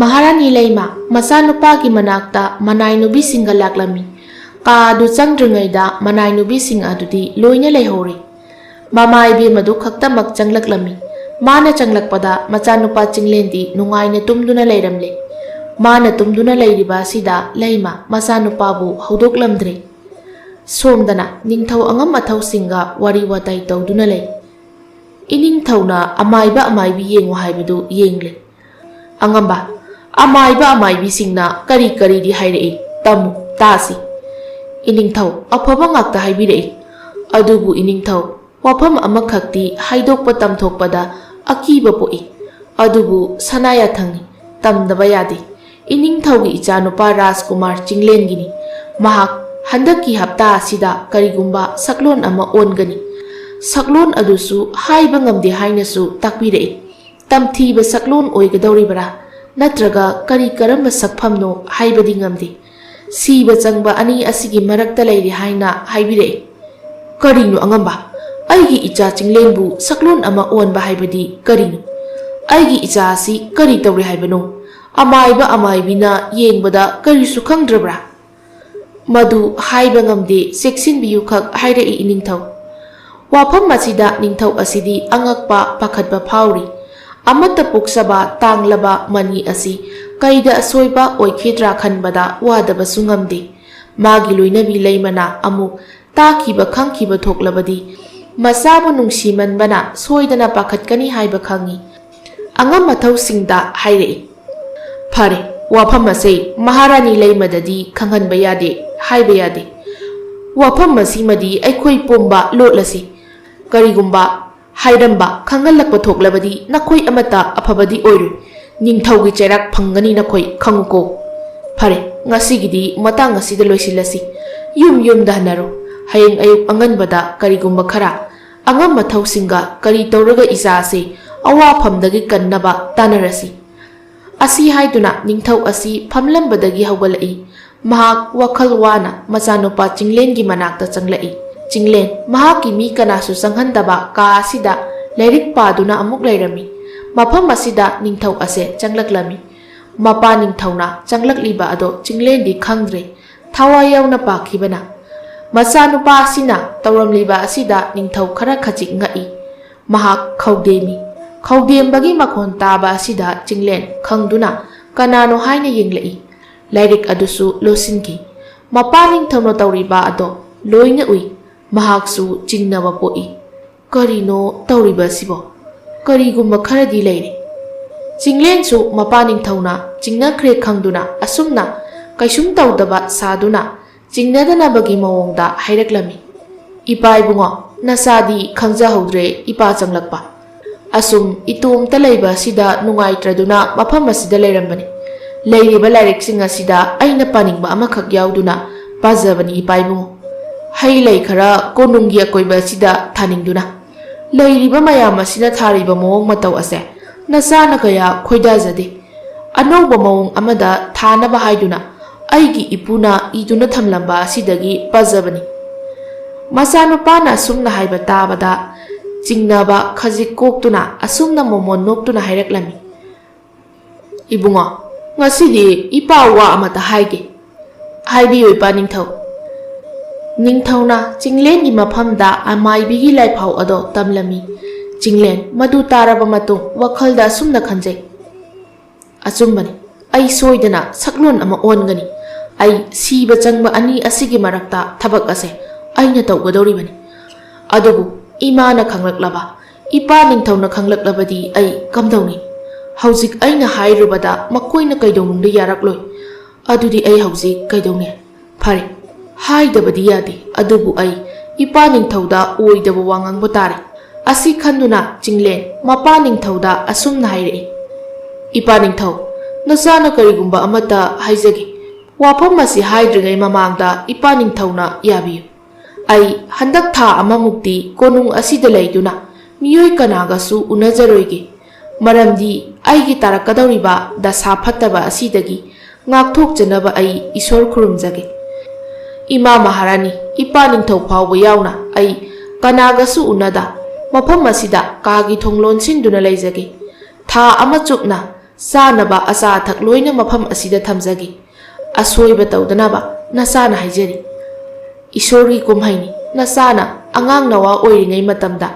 ꯃꯍꯥꯔꯥꯅꯤ ꯂꯩꯃ ꯃꯆꯥꯅꯨꯄꯥꯒꯤ ꯃꯅꯥꯛꯇ ꯃꯅꯥꯏ ꯅꯨꯄꯤꯁꯤꯡꯒ ꯂꯥꯛꯂꯝꯃꯤ꯫ ꯀꯥ ꯑꯗꯨ ꯆꯪꯗ꯭ꯔꯤꯉꯩꯗ ꯃꯅꯥꯏ ꯅꯨꯄꯤꯁꯤꯡ ꯑꯗꯨꯗꯤ ꯂꯣꯏꯅ ꯂꯩꯍꯧꯔꯤ꯫ ꯃꯃꯥ ꯏꯕꯦꯝ ꯑꯗꯨ ꯈꯛꯇꯃꯛ ꯆꯪꯂꯛꯂꯝꯃꯤ꯫ ꯃꯥꯅ ꯆꯪꯂꯛꯄꯗ ꯃꯆꯥꯅꯨꯄꯥ ꯆꯤꯡꯂꯦꯟꯗꯤ ꯅꯨꯡꯉꯥꯏꯅ ꯇꯨꯝꯗꯨꯅ ꯂꯩꯔꯝꯂꯦ꯫ ꯃꯥꯅ ꯇꯨꯝꯗꯨꯅ ꯂꯩꯔꯤꯕ ꯑꯁꯤꯗ ꯂꯩꯃ ꯃꯆꯥꯅꯨꯄꯥꯕꯨ ꯍꯧꯗꯣꯛꯂꯝꯗ꯭ꯔꯦ꯫ ꯁꯣꯝꯗꯅ ꯅꯤꯡꯊꯧ ꯑꯉꯝ ꯑꯊꯧꯁꯤꯡꯒ ꯋꯥꯔꯤ ꯋꯥꯇꯥꯏ ꯇꯧꯗꯨꯅ ꯂꯩ꯫ ꯏꯅꯤꯡꯊꯧꯅ ꯑꯃꯥꯏꯕ ꯑꯃꯥꯏꯕꯤ ꯌꯦꯡꯉꯨ ꯍꯥꯏꯕꯗꯨ ꯌꯦꯡꯂꯦ꯫ "ꯑꯉꯝꯕ, ꯑꯃꯥꯏꯕ ꯑꯃꯥꯏꯕꯤꯁꯤꯡꯅ ꯀꯔꯤ ꯀꯔꯤꯗꯤ ꯍꯥꯏꯔꯛꯏ? ꯇꯝꯃꯨ, ꯇꯥꯁꯤ꯫" ꯏꯅꯤꯡꯊꯧ ꯑꯐꯕ ꯉꯥꯛꯇ ꯍꯥꯏꯕꯤꯔꯛꯏ꯫ ꯑꯗꯨꯕꯨ ꯏꯅꯤꯡꯊꯧ, ꯋꯥꯐꯝ ꯑꯃꯈꯛꯇꯤ ꯍꯥꯏꯗꯣꯛꯄ ꯇꯝꯊꯣꯛꯄꯗ ꯑꯀꯤꯕ ꯄꯣꯛꯏ꯫ ꯑꯗꯨꯕꯨ ꯁꯅꯥ ꯌꯥꯊꯪꯅꯤ, ꯇꯝꯗꯕ ꯌꯥꯗꯦ꯫ ꯏꯅꯤꯡꯊꯧꯒꯤ ꯏꯆꯥꯅꯨꯄꯥ ꯔꯥꯖꯀꯨꯃꯥꯔ ꯆꯤꯡꯂꯦꯟꯒꯤꯅꯤ꯫ ꯃꯍꯥꯛ ꯍꯟꯗꯛꯀꯤ ꯍꯞꯇꯥ ꯑꯁꯤꯗ ꯀꯔꯤꯒꯨꯝꯕ ꯁꯛꯂꯣꯟ ꯑꯃ ꯑꯣꯟꯒꯅꯤ꯫ ꯁꯛꯂꯣꯟ ꯑꯗꯨꯁꯨ ꯍꯥꯏꯕ ꯉꯝꯗꯦ ꯍꯥꯏꯅꯁꯨ ꯇꯥꯛꯄꯤꯔꯛꯏ꯫ ꯇꯝꯊꯤꯕ ꯁꯛꯂꯣꯟ ꯑꯣꯏꯒꯗꯧꯔꯤꯕ꯭ꯔꯥ? ꯅꯠꯇ꯭ꯔꯒ ꯀꯔꯤ ꯀꯔꯝꯕ ꯁꯛꯐꯝꯅꯣ ꯍꯥꯏꯕꯗꯤ ꯉꯝꯗꯦ꯫ ꯁꯤꯕ ꯆꯪꯕ ꯑꯅꯤ ꯑꯁꯤꯒꯤ ꯃꯔꯛꯇ ꯂꯩꯔꯦ ꯍꯥꯏꯅ ꯍꯥꯏꯕꯤꯔꯛꯏ꯫ "ꯀꯔꯤꯅꯣ ꯑꯉꯝꯕ? ꯑꯩꯒꯤ ꯏꯆꯥ ꯆꯤꯡꯂꯦꯟꯕꯨ ꯁꯛꯂꯣꯟ ꯑꯃ ꯑꯣꯟꯕ ꯍꯥꯏꯕꯗꯤ ꯀꯔꯤꯅꯣ? ꯑꯩꯒꯤ ꯏꯆꯥ ꯑꯁꯤ ꯀꯔꯤ ꯇꯧꯔꯦ ꯍꯥꯏꯕꯅꯣ? ꯑꯃꯥꯏꯕ ꯑꯃꯥꯏꯕꯤꯅ ꯌꯦꯡꯕꯗ ꯀꯔꯤꯁꯨ ꯈꯪꯗ꯭ꯔꯕ꯭ꯔꯥ?" "ꯃꯗꯨ ꯍꯥꯏꯕ ꯉꯝꯗꯦ, ꯆꯦꯛꯁꯤꯟꯕꯤꯌꯨ" ꯈꯛ ꯍꯥꯏꯔꯛꯏ ꯏꯅꯤꯡꯊꯧ꯫ ꯋꯥꯐꯝ ꯑꯁꯤꯗ ꯅꯤꯡꯊꯧ ꯑꯁꯤꯗꯤ ꯑꯉꯛꯄ, ꯄꯥꯈꯠꯄ ꯐꯥꯎꯔꯤ꯫ ꯑꯃꯠꯇ ꯄꯣꯛꯆꯕ ꯇꯥꯡꯂꯕ ꯃꯅꯤ ꯑꯁꯤ ꯀꯩꯗ ꯑꯁꯣꯏꯕ ꯑꯣꯏꯈꯤꯗ꯭ꯔꯥ ꯈꯟꯕꯗ ꯋꯥꯗꯕꯁꯨ ꯉꯝꯗꯦ꯫ ꯃꯥꯒꯤ ꯂꯣꯏꯅꯕꯤ ꯂꯩꯃꯅ ꯑꯃꯨꯛ ꯇꯥꯈꯤꯕ ꯈꯪꯈꯤꯕ ꯊꯣꯛꯂꯕꯗꯤ ꯃꯆꯥꯕꯨ ꯅꯨꯡꯁꯤꯃꯟꯕꯅ ꯁꯣꯏꯗꯅ ꯄꯥꯈꯠꯀꯅꯤ ꯍꯥꯏꯕ ꯈꯪꯏ꯫ ꯑꯉꯝ ꯑꯊꯧꯁꯤꯡꯗ ꯍꯥꯏꯔꯛꯏ꯫ "ꯐꯔꯦ, ꯋꯥꯐꯝ ꯑꯁꯦ ꯃꯍꯥꯔꯥꯅꯤ ꯂꯩꯃꯗꯗꯤ ꯈꯪꯍꯟꯕ ꯌꯥꯗꯦ, ꯍꯥꯏꯕ ꯌꯥꯗꯦ꯫ ꯋꯥꯐꯝ ꯑꯁꯤꯃꯗꯤ ꯑꯩꯈꯣꯏ ꯄꯨꯝꯕ ꯂꯣꯠꯂꯁꯤ꯫ ꯀꯔꯤꯒꯨꯝꯕ ꯍꯥꯏꯔꯝꯕ ꯈꯪꯍꯜꯂꯛꯄ ꯊꯣꯛꯂꯕꯗꯤ ꯅꯈꯣꯏ ꯑꯃꯠꯇ ꯑꯐꯕꯗꯤ ꯑꯣꯏꯔꯣꯏ꯫ ꯅꯤꯡꯊꯧꯒꯤ ꯆꯩꯔꯥꯛ ꯐꯪꯒꯅꯤ ꯅꯈꯣꯏ, ꯈꯪꯉꯨꯀꯣ꯫ ꯐꯔꯦ, ꯉꯁꯤꯒꯤꯗꯤ ꯃꯇꯥꯡ ꯑꯁꯤꯗ ꯂꯣꯏꯁꯤꯜꯂꯁꯤ꯫ ꯌꯨꯝ ꯌꯨꯝꯗ ꯍꯟꯅꯔꯣ꯫ ꯍꯌꯦꯡ ꯑꯌꯨꯛ ꯑꯉꯟꯕꯗ ꯀꯔꯤꯒꯨꯝꯕ ꯈꯔ ꯑꯉꯝ ꯑꯊꯧꯁꯤꯡꯒ ꯀꯔꯤ ꯇꯧꯔꯒ ꯏꯆꯥ ꯑꯁꯤ ꯑꯋꯥꯐꯝꯗꯒꯤ ꯀꯟꯅꯕ ꯇꯥꯟꯅꯔꯁꯤ꯫" ꯑꯁꯤ ꯍꯥꯏꯗꯨꯅ ꯅꯤꯡꯊꯧ ꯑꯁꯤ ꯐꯝꯂꯝꯕꯗꯒꯤ ꯍꯧꯒꯠꯂꯛꯏ꯫ ꯃꯍꯥꯛ ꯋꯥꯈꯜ ꯋꯥꯅ ꯃꯆꯥꯅꯨꯄꯥ ꯆꯤꯡꯂꯦꯟꯒꯤ ꯃꯅꯥꯛꯇ ꯆꯪꯂꯛꯏ꯫ ꯆꯤꯡꯂꯦꯟ ꯃꯍꯥꯛꯀꯤ ꯃꯤ ꯀꯅꯥꯁꯨ ꯆꯪꯍꯟꯗꯕ ꯀꯥ ꯑꯁꯤꯗ ꯂꯥꯏꯔꯤꯛ ꯄꯥꯗꯨꯅ ꯑꯃꯨꯛ ꯂꯩꯔꯝꯃꯤ꯫ ꯃꯐꯝ ꯑꯁꯤꯗ ꯅꯤꯡꯊꯧ ꯑꯁꯦ ꯆꯪꯂꯛꯂꯝꯃꯤ꯫ ꯃꯄꯥ ꯅꯤꯡꯊꯧꯅ ꯆꯪꯂꯛꯂꯤꯕ ꯑꯗꯣ ꯆꯤꯡꯂꯦꯟꯗꯤ ꯈꯪꯗ꯭ꯔꯦ꯫ ꯊꯋꯥꯏ ꯌꯥꯎꯅ ꯄꯥꯈꯤꯕꯅ꯫ ꯃꯆꯥꯅꯨꯄꯥ ꯑꯁꯤꯅ ꯇꯧꯔꯝꯂꯤꯕ ꯑꯁꯤꯗ ꯅꯤꯡꯊꯧ ꯈꯔ ꯈꯖꯤꯛ ꯉꯛꯏ꯫ ꯃꯍꯥꯛ ꯈꯧꯗꯦꯝꯃꯤ꯫ ꯈꯧꯗꯦꯝꯕꯒꯤ ꯃꯈꯣꯟ ꯇꯥꯕ ꯑꯁꯤꯗ ꯆꯤꯡꯂꯦꯟ ꯈꯪꯗꯨꯅ ꯀꯅꯥꯅꯣ ꯍꯥꯏꯅ ꯌꯦꯡꯂꯛꯏ꯫ ꯂꯥꯏꯔꯤꯛ ꯑꯗꯨꯁꯨ ꯂꯣꯠꯁꯤꯟꯈꯤ꯫ ꯃꯄꯥ ꯅꯤꯡꯊꯧꯅ ꯇꯧꯔꯤꯕ ꯑꯗꯣ ꯂꯣꯏꯅ ꯎꯏ꯫ ꯃꯍꯥꯛꯁꯨ ꯆꯤꯡꯅꯕ ꯄꯣꯛꯏ꯫ ꯀꯔꯤꯅꯣ ꯇꯧꯔꯤꯕ ꯑꯁꯤꯕꯣ? ꯀꯔꯤꯒꯨꯝꯕ ꯈꯔꯗꯤ ꯂꯩꯔꯦ꯫ ꯆꯤꯡꯂꯦꯟꯁꯨ ꯃꯄꯥ ꯅꯤꯡꯊꯧꯅ ꯆꯤꯡꯅꯈ꯭ꯔꯦ ꯈꯪꯗꯨꯅ ꯑꯁꯨꯝꯅ ꯀꯩꯁꯨꯝ ꯇꯧꯗꯕ ꯁꯥꯗꯨꯅ ꯆꯤꯡꯅꯗꯅꯕꯒꯤ ꯃꯑꯣꯡꯗ ꯍꯥꯏꯔꯛꯂꯝꯃꯤ꯫ "ꯏꯄꯥ ꯏꯕꯨꯡꯉꯣ, ꯅꯆꯥꯗꯤ ꯈꯪꯖꯍꯧꯗ꯭ꯔꯦ ꯏꯄꯥ ꯆꯪꯂꯛꯄ꯫ ꯑꯁꯨꯝ ꯏꯇꯣꯝꯇ ꯂꯩꯕ ꯑꯁꯤꯗ ꯅꯨꯡꯉꯥꯏꯇ꯭ꯔꯗꯨꯅ ꯃꯐꯝ ꯑꯁꯤꯗ ꯂꯩꯔꯝꯕꯅꯤ꯫ ꯂꯩꯔꯤꯕ ꯂꯥꯏꯔꯤꯛꯁꯤꯡ ꯑꯁꯤꯗ ꯑꯩꯅ ꯄꯥꯅꯤꯡꯕ ꯑꯃꯈꯛ ꯌꯥꯎꯗꯨꯅ ꯄꯥꯖꯕꯅꯤ ꯏꯄꯥ ꯏꯕꯨꯡꯉꯣ꯫ ꯍꯩ ꯂꯩ ꯈꯔ ꯀꯣꯅꯨꯡꯒꯤ ꯑꯀꯣꯏꯕ ꯑꯁꯤꯗ ꯊꯥꯅꯤꯡꯗꯨꯅ꯫ ꯂꯩꯔꯤꯕ ꯃꯌꯥꯝ ꯑꯁꯤꯅ ꯊꯥꯔꯤꯕ ꯃꯑꯣꯡ ꯃꯇꯧ ꯑꯁꯦ ꯅꯆꯥꯅ ꯀꯌꯥ ꯈꯣꯏꯗꯥꯖꯗꯦ꯫ ꯑꯅꯧꯕ ꯃꯑꯣꯡ ꯑꯃꯗ ꯊꯥꯅꯕ ꯍꯥꯏꯗꯨꯅ ꯑꯩꯒꯤ ꯏꯄꯨꯅ ꯏꯗꯨꯅ ꯊꯝꯂꯝꯕ ꯑꯁꯤꯗꯒꯤ ꯄꯥꯖꯕꯅꯤ꯫" ꯃꯆꯥꯅꯨꯄꯥꯅ ꯑꯁꯨꯝꯅ ꯍꯥꯏꯕ ꯇꯥꯕꯗ ꯆꯤꯡꯅꯕ ꯈꯖꯤꯛ ꯀꯣꯛꯇꯨꯅ ꯑꯁꯨꯝꯅ ꯃꯣꯃꯣꯟ ꯅꯣꯛꯇꯨꯅ ꯍꯥꯏꯔꯛꯂꯝꯃꯤ꯫ "ꯏꯕꯨꯡꯉꯣ, ꯉꯁꯤꯗꯤ ꯏꯄꯥ ꯋꯥ ꯑꯃꯇ ꯍꯥꯏꯒꯦ꯫" "ꯍꯥꯏꯕꯤꯌꯨ ꯏꯄꯥ ꯅꯤꯡꯊꯧ꯫" ꯅꯤꯡꯊꯧꯅ ꯆꯤꯡꯂꯦꯟꯒꯤ ꯃꯐꯝꯗ ꯑꯃꯥꯏꯕꯤꯒꯤ ꯂꯥꯏꯐꯥꯎ ꯑꯗꯣ ꯇꯝꯂꯝꯃꯤ꯫ ꯆꯤꯡꯂꯦꯟ ꯃꯗꯨ ꯇꯥꯔꯕ ꯃꯇꯨꯡ ꯋꯥꯈꯜꯗ ꯑꯁꯨꯝꯅ ꯈꯟꯖꯩ, "ꯑꯆꯨꯝꯕꯅꯤ, ꯑꯩ ꯁꯣꯏꯗꯅ ꯁꯛꯂꯣꯟ ꯑꯃ ꯑꯣꯟꯒꯅꯤ꯫ ꯑꯩ ꯁꯤꯕ ꯆꯪꯕ ꯑꯅꯤ ꯑꯁꯤꯒꯤ ꯃꯔꯛꯇ ꯊꯕꯛ ꯑꯁꯦ ꯑꯩꯅ ꯇꯧꯒꯗꯧꯔꯤꯕꯅꯤ꯫ ꯑꯗꯨꯕꯨ ꯏꯃꯥꯅ ꯈꯪꯂꯛꯂꯕ, ꯏꯄꯥ ꯅꯤꯡꯊꯧꯅ ꯈꯪꯂꯛꯂꯕꯗꯤ ꯑꯩ ꯀꯝꯗꯧꯅꯤ? ꯍꯧꯖꯤꯛ ꯑꯩꯅ ꯍꯥꯏꯔꯨꯕꯗ ꯃꯈꯣꯏꯅ ꯀꯩꯗꯧꯅꯨꯡꯗ ꯌꯥꯔꯛꯂꯣꯏ꯫ ꯑꯗꯨꯗꯤ ꯑꯩ ꯍꯧꯖꯤꯛ ꯀꯩꯗꯧꯅꯤ? ꯐꯔꯦ, ꯍꯥꯏꯗꯕꯗꯤ ꯌꯥꯗꯦ, ꯑꯗꯨꯕꯨ ꯑꯩ ꯏꯄꯥ ꯅꯤꯡꯊꯧꯗ ꯑꯣꯏꯗꯕ ꯋꯥ ꯉꯥꯡꯕ ꯇꯥꯔꯦ꯫" ꯑꯁꯤ ꯈꯟꯗꯨꯅ ꯆꯤꯡꯂꯦꯟ ꯃꯄꯥ ꯅꯤꯡꯊꯧꯗ ꯑꯁꯨꯝꯅ ꯍꯥꯏꯔꯛꯏ, "ꯏꯄꯥ ꯅꯤꯡꯊꯧ, ꯅꯆꯥꯅ ꯀꯔꯤꯒꯨꯝꯕ ꯑꯃꯠꯇ ꯍꯥꯏꯖꯒꯦ꯫ ꯋꯥꯐꯝ ꯑꯁꯤ ꯍꯥꯏꯗ꯭ꯔꯤꯉꯩ ꯃꯃꯥꯡꯗ ꯏꯄꯥ ꯅꯤꯡꯊꯧꯅ ꯌꯥꯕꯤꯌꯨ꯫ ꯑꯩ ꯍꯟꯗꯛ ꯊꯥ ꯑꯃꯃꯨꯛꯇꯤ ꯀꯣꯅꯨꯡ ꯑꯁꯤꯗ ꯂꯩꯗꯨꯅ ꯃꯤꯑꯣꯏ ꯀꯅꯥꯒꯁꯨ ꯎꯅꯖꯔꯣꯏꯒꯦ꯫ ꯃꯔꯝꯗꯤ ꯑꯩꯒꯤ ꯇꯥꯔꯛꯀꯗꯧꯔꯤꯕ ꯗꯁꯥ ꯐꯠꯇꯕ ꯑꯁꯤꯗꯒꯤ ꯉꯥꯛꯊꯣꯛꯆꯅꯕ ꯑꯩ ꯏꯁꯣꯔ ꯈꯨꯔꯨꯝꯖꯒꯦ꯫ ꯏꯃꯥ ꯃꯍꯥꯔꯥꯅꯤ, ꯏꯄꯥ ꯅꯤꯡꯊꯧ ꯐꯥꯎꯕ ꯌꯥꯎꯅ ꯑꯩ ꯀꯅꯥꯒꯁꯨ ꯎꯅꯗ ꯃꯐꯝ ꯑꯁꯤꯗ ꯀꯥꯒꯤ ꯊꯣꯡ ꯂꯣꯟꯁꯤꯟꯗꯨꯅ ꯂꯩꯖꯒꯦ꯫ ꯊꯥ ꯑꯃ ꯆꯨꯞꯅ ꯆꯥꯅꯕ ꯑꯆꯥ ꯑꯊꯛ ꯂꯣꯏꯅ ꯃꯐꯝ ꯑꯁꯤꯗ ꯊꯝꯖꯒꯦ꯫ ꯑꯁꯣꯏꯕ ꯇꯧꯗꯅꯕ ꯅꯆꯥꯅ ꯍꯥꯏꯖꯔꯤ꯫ ꯏꯁꯣꯔꯒꯤ ꯀꯨꯝꯍꯩꯅꯤ, ꯅꯆꯥꯅ ꯑꯉꯥꯡ ꯅꯋꯥ ꯑꯣꯏꯔꯤꯉꯩ ꯃꯇꯝꯗ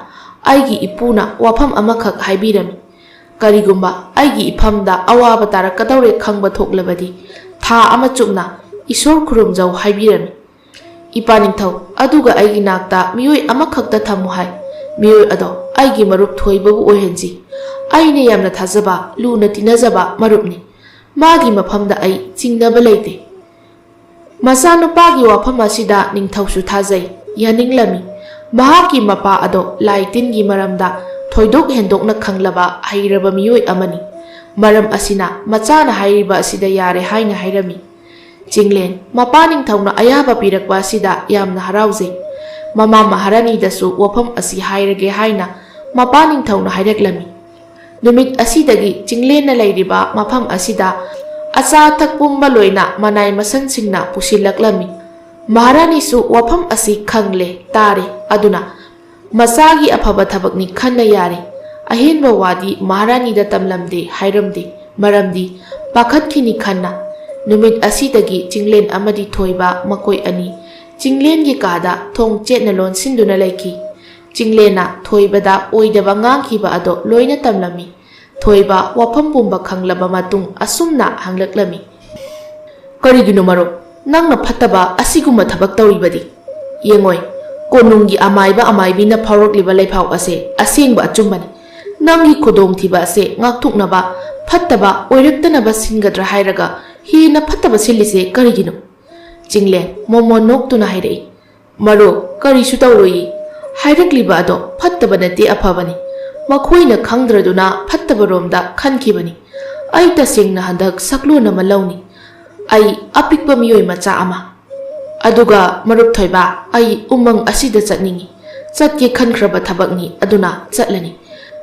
ꯑꯩꯒꯤ ꯏꯄꯨꯅ ꯋꯥꯐꯝ ꯑꯃꯈꯛ ꯍꯥꯏꯕꯤꯔꯝꯃꯤ꯫ ꯀꯔꯤꯒꯨꯝꯕ ꯑꯩꯒꯤ ꯏꯐꯝꯗ ꯑꯋꯥꯕ ꯇꯥꯔꯛꯀꯗꯧꯔꯦ ꯈꯪꯕ ꯊꯣꯛꯂꯕꯗꯤ ꯊꯥ ꯑꯃ ꯆꯨꯞꯅ ꯏꯁꯣꯔ ꯈꯨꯔꯨꯝꯖꯧ ꯍꯥꯏꯕꯤꯔꯝꯃꯤ꯫ "ꯏꯄꯥ ꯅꯤꯡꯊꯧ, ꯑꯗꯨꯒ ꯑꯩꯒꯤ ꯅꯥꯛꯇ ꯃꯤꯑꯣꯏ ꯑꯃꯈꯛꯇ ꯊꯝꯃꯨ ꯍꯥꯏ꯫ ꯃꯤꯑꯣꯏ ꯑꯗꯣ ꯑꯩꯒꯤ ꯃꯔꯨꯞ ꯊꯣꯏꯕꯕꯨ ꯑꯣꯏꯍꯟꯁꯤ꯫ ꯑꯩꯅ ꯌꯥꯝꯅ ꯊꯥꯖꯕ, ꯂꯨꯅ ꯇꯤꯟꯅꯖꯕ ꯃꯔꯨꯞꯅꯤ꯫ ꯃꯥꯒꯤ ꯃꯐꯝꯗ ꯑꯩ ꯆꯤꯡꯅꯕ ꯂꯩꯇꯦ"꯫ ꯃꯆꯥꯅꯨꯄꯥꯒꯤ ꯋꯥꯐꯝ ꯑꯁꯤꯗ ꯅꯤꯡꯊꯧꯁꯨ ꯊꯥꯖꯩ, ꯌꯥꯅꯤꯡꯂꯝꯃꯤ꯫ ꯃꯍꯥꯛꯀꯤ ꯃꯄꯥ ꯑꯗꯣ ꯂꯥꯏ ꯇꯤꯟꯒꯤ ꯃꯔꯝꯗ ꯊꯣꯏꯗꯣꯛ ꯍꯦꯟꯗꯣꯛꯅ ꯈꯪꯂꯕ ꯍꯩꯔꯕ ꯃꯤꯑꯣꯏ ꯑꯃꯅꯤ꯫ ꯃꯔꯝ ꯑꯁꯤꯅ ꯃꯆꯥꯅ ꯍꯥꯏꯔꯤꯕ ꯑꯁꯤꯗ ꯌꯥꯔꯦ ꯍꯥꯏꯅ ꯍꯥꯏꯔꯝꯃꯤ꯫ ꯆꯤꯡꯂꯦꯟ, ꯃꯄꯥ ꯅꯤꯡꯊꯧꯅ ꯑꯌꯥꯕ ꯄꯤꯔꯛꯄ ꯑꯁꯤꯗ ꯌꯥꯝꯅ ꯍꯔꯥꯎꯖꯩ꯫ ꯃꯃꯥ ꯃꯍꯥꯔꯥꯅꯤꯗꯁꯨ ꯋꯥꯐꯝ ꯑꯁꯤ ꯍꯥꯏꯔꯒꯦ ꯍꯥꯏꯅ ꯃꯄꯥ ꯅꯤꯡꯊꯧꯅ ꯍꯥꯏꯔꯛꯂꯝꯃꯤ꯫ ꯅꯨꯃꯤꯠ ꯑꯁꯤꯗꯒꯤ ꯆꯤꯡꯂꯦꯟꯅ ꯂꯩꯔꯤꯕ ꯃꯐꯝ ꯑꯁꯤꯗ ꯑꯆꯥ ꯑꯊꯛ ꯄꯨꯝꯕ ꯂꯣꯏꯅ ꯃꯅꯥꯏ ꯃꯁꯟꯁꯤꯡꯅ ꯄꯨꯁꯤꯜꯂꯛꯂꯝꯃꯤ꯫ ꯃꯍꯥꯔꯥꯅꯤꯁꯨ ꯋꯥꯐꯝ ꯑꯁꯤ ꯈꯪꯂꯦ, ꯇꯥꯔꯦ꯫ ꯑꯗꯨꯅ ꯃꯆꯥꯒꯤ ꯑꯐꯕ ꯊꯕꯛꯅꯤ ꯈꯟꯅ ꯌꯥꯔꯦ꯫ ꯑꯍꯦꯟꯕ ꯋꯥꯗꯤ ꯃꯍꯥꯔꯥꯅꯤꯗ ꯇꯝꯂꯝꯗꯦ ꯍꯥꯏꯔꯝꯗꯦ, ꯃꯔꯝꯗꯤ ꯄꯥꯈꯠꯈꯤꯅꯤ ꯈꯟꯅ꯫ ꯅꯨꯃꯤꯠ ꯑꯁꯤꯗꯒꯤ ꯆꯤꯡꯂꯦꯟ ꯑꯃꯗꯤ ꯊꯣꯏꯕ ꯃꯈꯣꯏ ꯑꯅꯤ ꯆꯤꯡꯂꯦꯟꯒꯤ ꯀꯥꯗ ꯊꯣꯡ ꯆꯦꯠꯅ ꯂꯣꯟꯁꯤꯟꯗꯨꯅ ꯂꯩꯈꯤ꯫ ꯆꯤꯡꯂꯦꯟꯅ ꯊꯣꯏꯕꯗ ꯑꯣꯏꯗꯕ ꯉꯥꯡꯈꯤꯕ ꯑꯗꯣ ꯂꯣꯏꯅ ꯇꯝꯂꯝꯃꯤ꯫ ꯊꯣꯏꯕ ꯋꯥꯐꯝ ꯄꯨꯝꯕ ꯈꯪꯂꯕ ꯃꯇꯨꯡ ꯑꯁꯨꯝꯅ ꯍꯪꯂꯛꯂꯝꯃꯤ: "ꯀꯔꯤꯒꯤꯅꯣ ꯃꯔꯨꯞ, ꯅꯪꯅ ꯐꯠꯇꯕ ꯑꯁꯤꯒꯨꯝꯕ ꯊꯕꯛ ꯇꯧꯔꯤꯕꯗꯤ? ꯌꯦꯡꯉꯣꯏ, ꯀꯣꯅꯨꯡꯒꯤ ꯑꯃꯥꯏꯕ ꯑꯃꯥꯏꯕꯤꯅ ꯐꯥꯎꯔꯛꯂꯤꯕ ꯂꯩꯐꯥꯎ ꯑꯁꯦ ꯑꯁꯦꯡꯕ ꯑꯆꯨꯝꯕꯅꯤ꯫ ꯅꯪꯒꯤ ꯈꯨꯗꯣꯡꯊꯤꯕ ꯑꯁꯦ ꯉꯥꯛꯊꯣꯛꯅꯕ ꯐꯠꯇꯕ ꯑꯣꯏꯔꯛꯇꯅꯕ ꯁꯤꯟꯒꯗ꯭ꯔꯥ ꯍꯥꯏꯔꯒ ꯍꯦꯟꯅ ꯐꯠꯇꯕ ꯁꯤꯜꯂꯤꯁꯦ ꯀꯔꯤꯒꯤꯅꯣ?" ꯆꯤꯡꯂꯦꯟ ꯃꯣꯃꯣꯟ ꯅꯣꯛꯇꯨꯅ ꯍꯥꯏꯔꯛꯏ: "ꯃꯔꯨꯞ, ꯀꯔꯤꯁꯨ ꯇꯧꯔꯣꯏꯌꯦ꯫ ꯍꯥꯏꯔꯛꯂꯤꯕ ꯑꯗꯣ ꯐꯠꯇꯕ ꯅꯠꯇꯦ, ꯑꯐꯕꯅꯤ꯫ ꯃꯈꯣꯏꯅ ꯈꯪꯗ꯭ꯔꯗꯨꯅ ꯐꯠꯇꯕꯔꯣꯝꯗ ꯈꯟꯈꯤꯕꯅꯤ꯫ ꯑꯩ ꯇꯁꯦꯡꯅ ꯍꯟꯗꯛ ꯁꯛꯂꯣꯟ ꯑꯃ ꯂꯧꯅꯤ꯫ ꯑꯩ ꯑꯄꯤꯛꯄ ꯃꯤꯑꯣꯏ ꯃꯆꯥ ꯑꯃ꯫ ꯑꯗꯨꯒ ꯃꯔꯨꯞ ꯊꯣꯏꯕ, ꯑꯩ ꯎꯃꯪ ꯑꯁꯤꯗ ꯆꯠꯅꯤꯡꯏ꯫ ꯆꯠꯀꯦ ꯈꯟꯈ꯭ꯔꯕ ꯊꯕꯛꯅꯤ, ꯑꯗꯨꯅ ꯆꯠꯂꯅꯤ꯫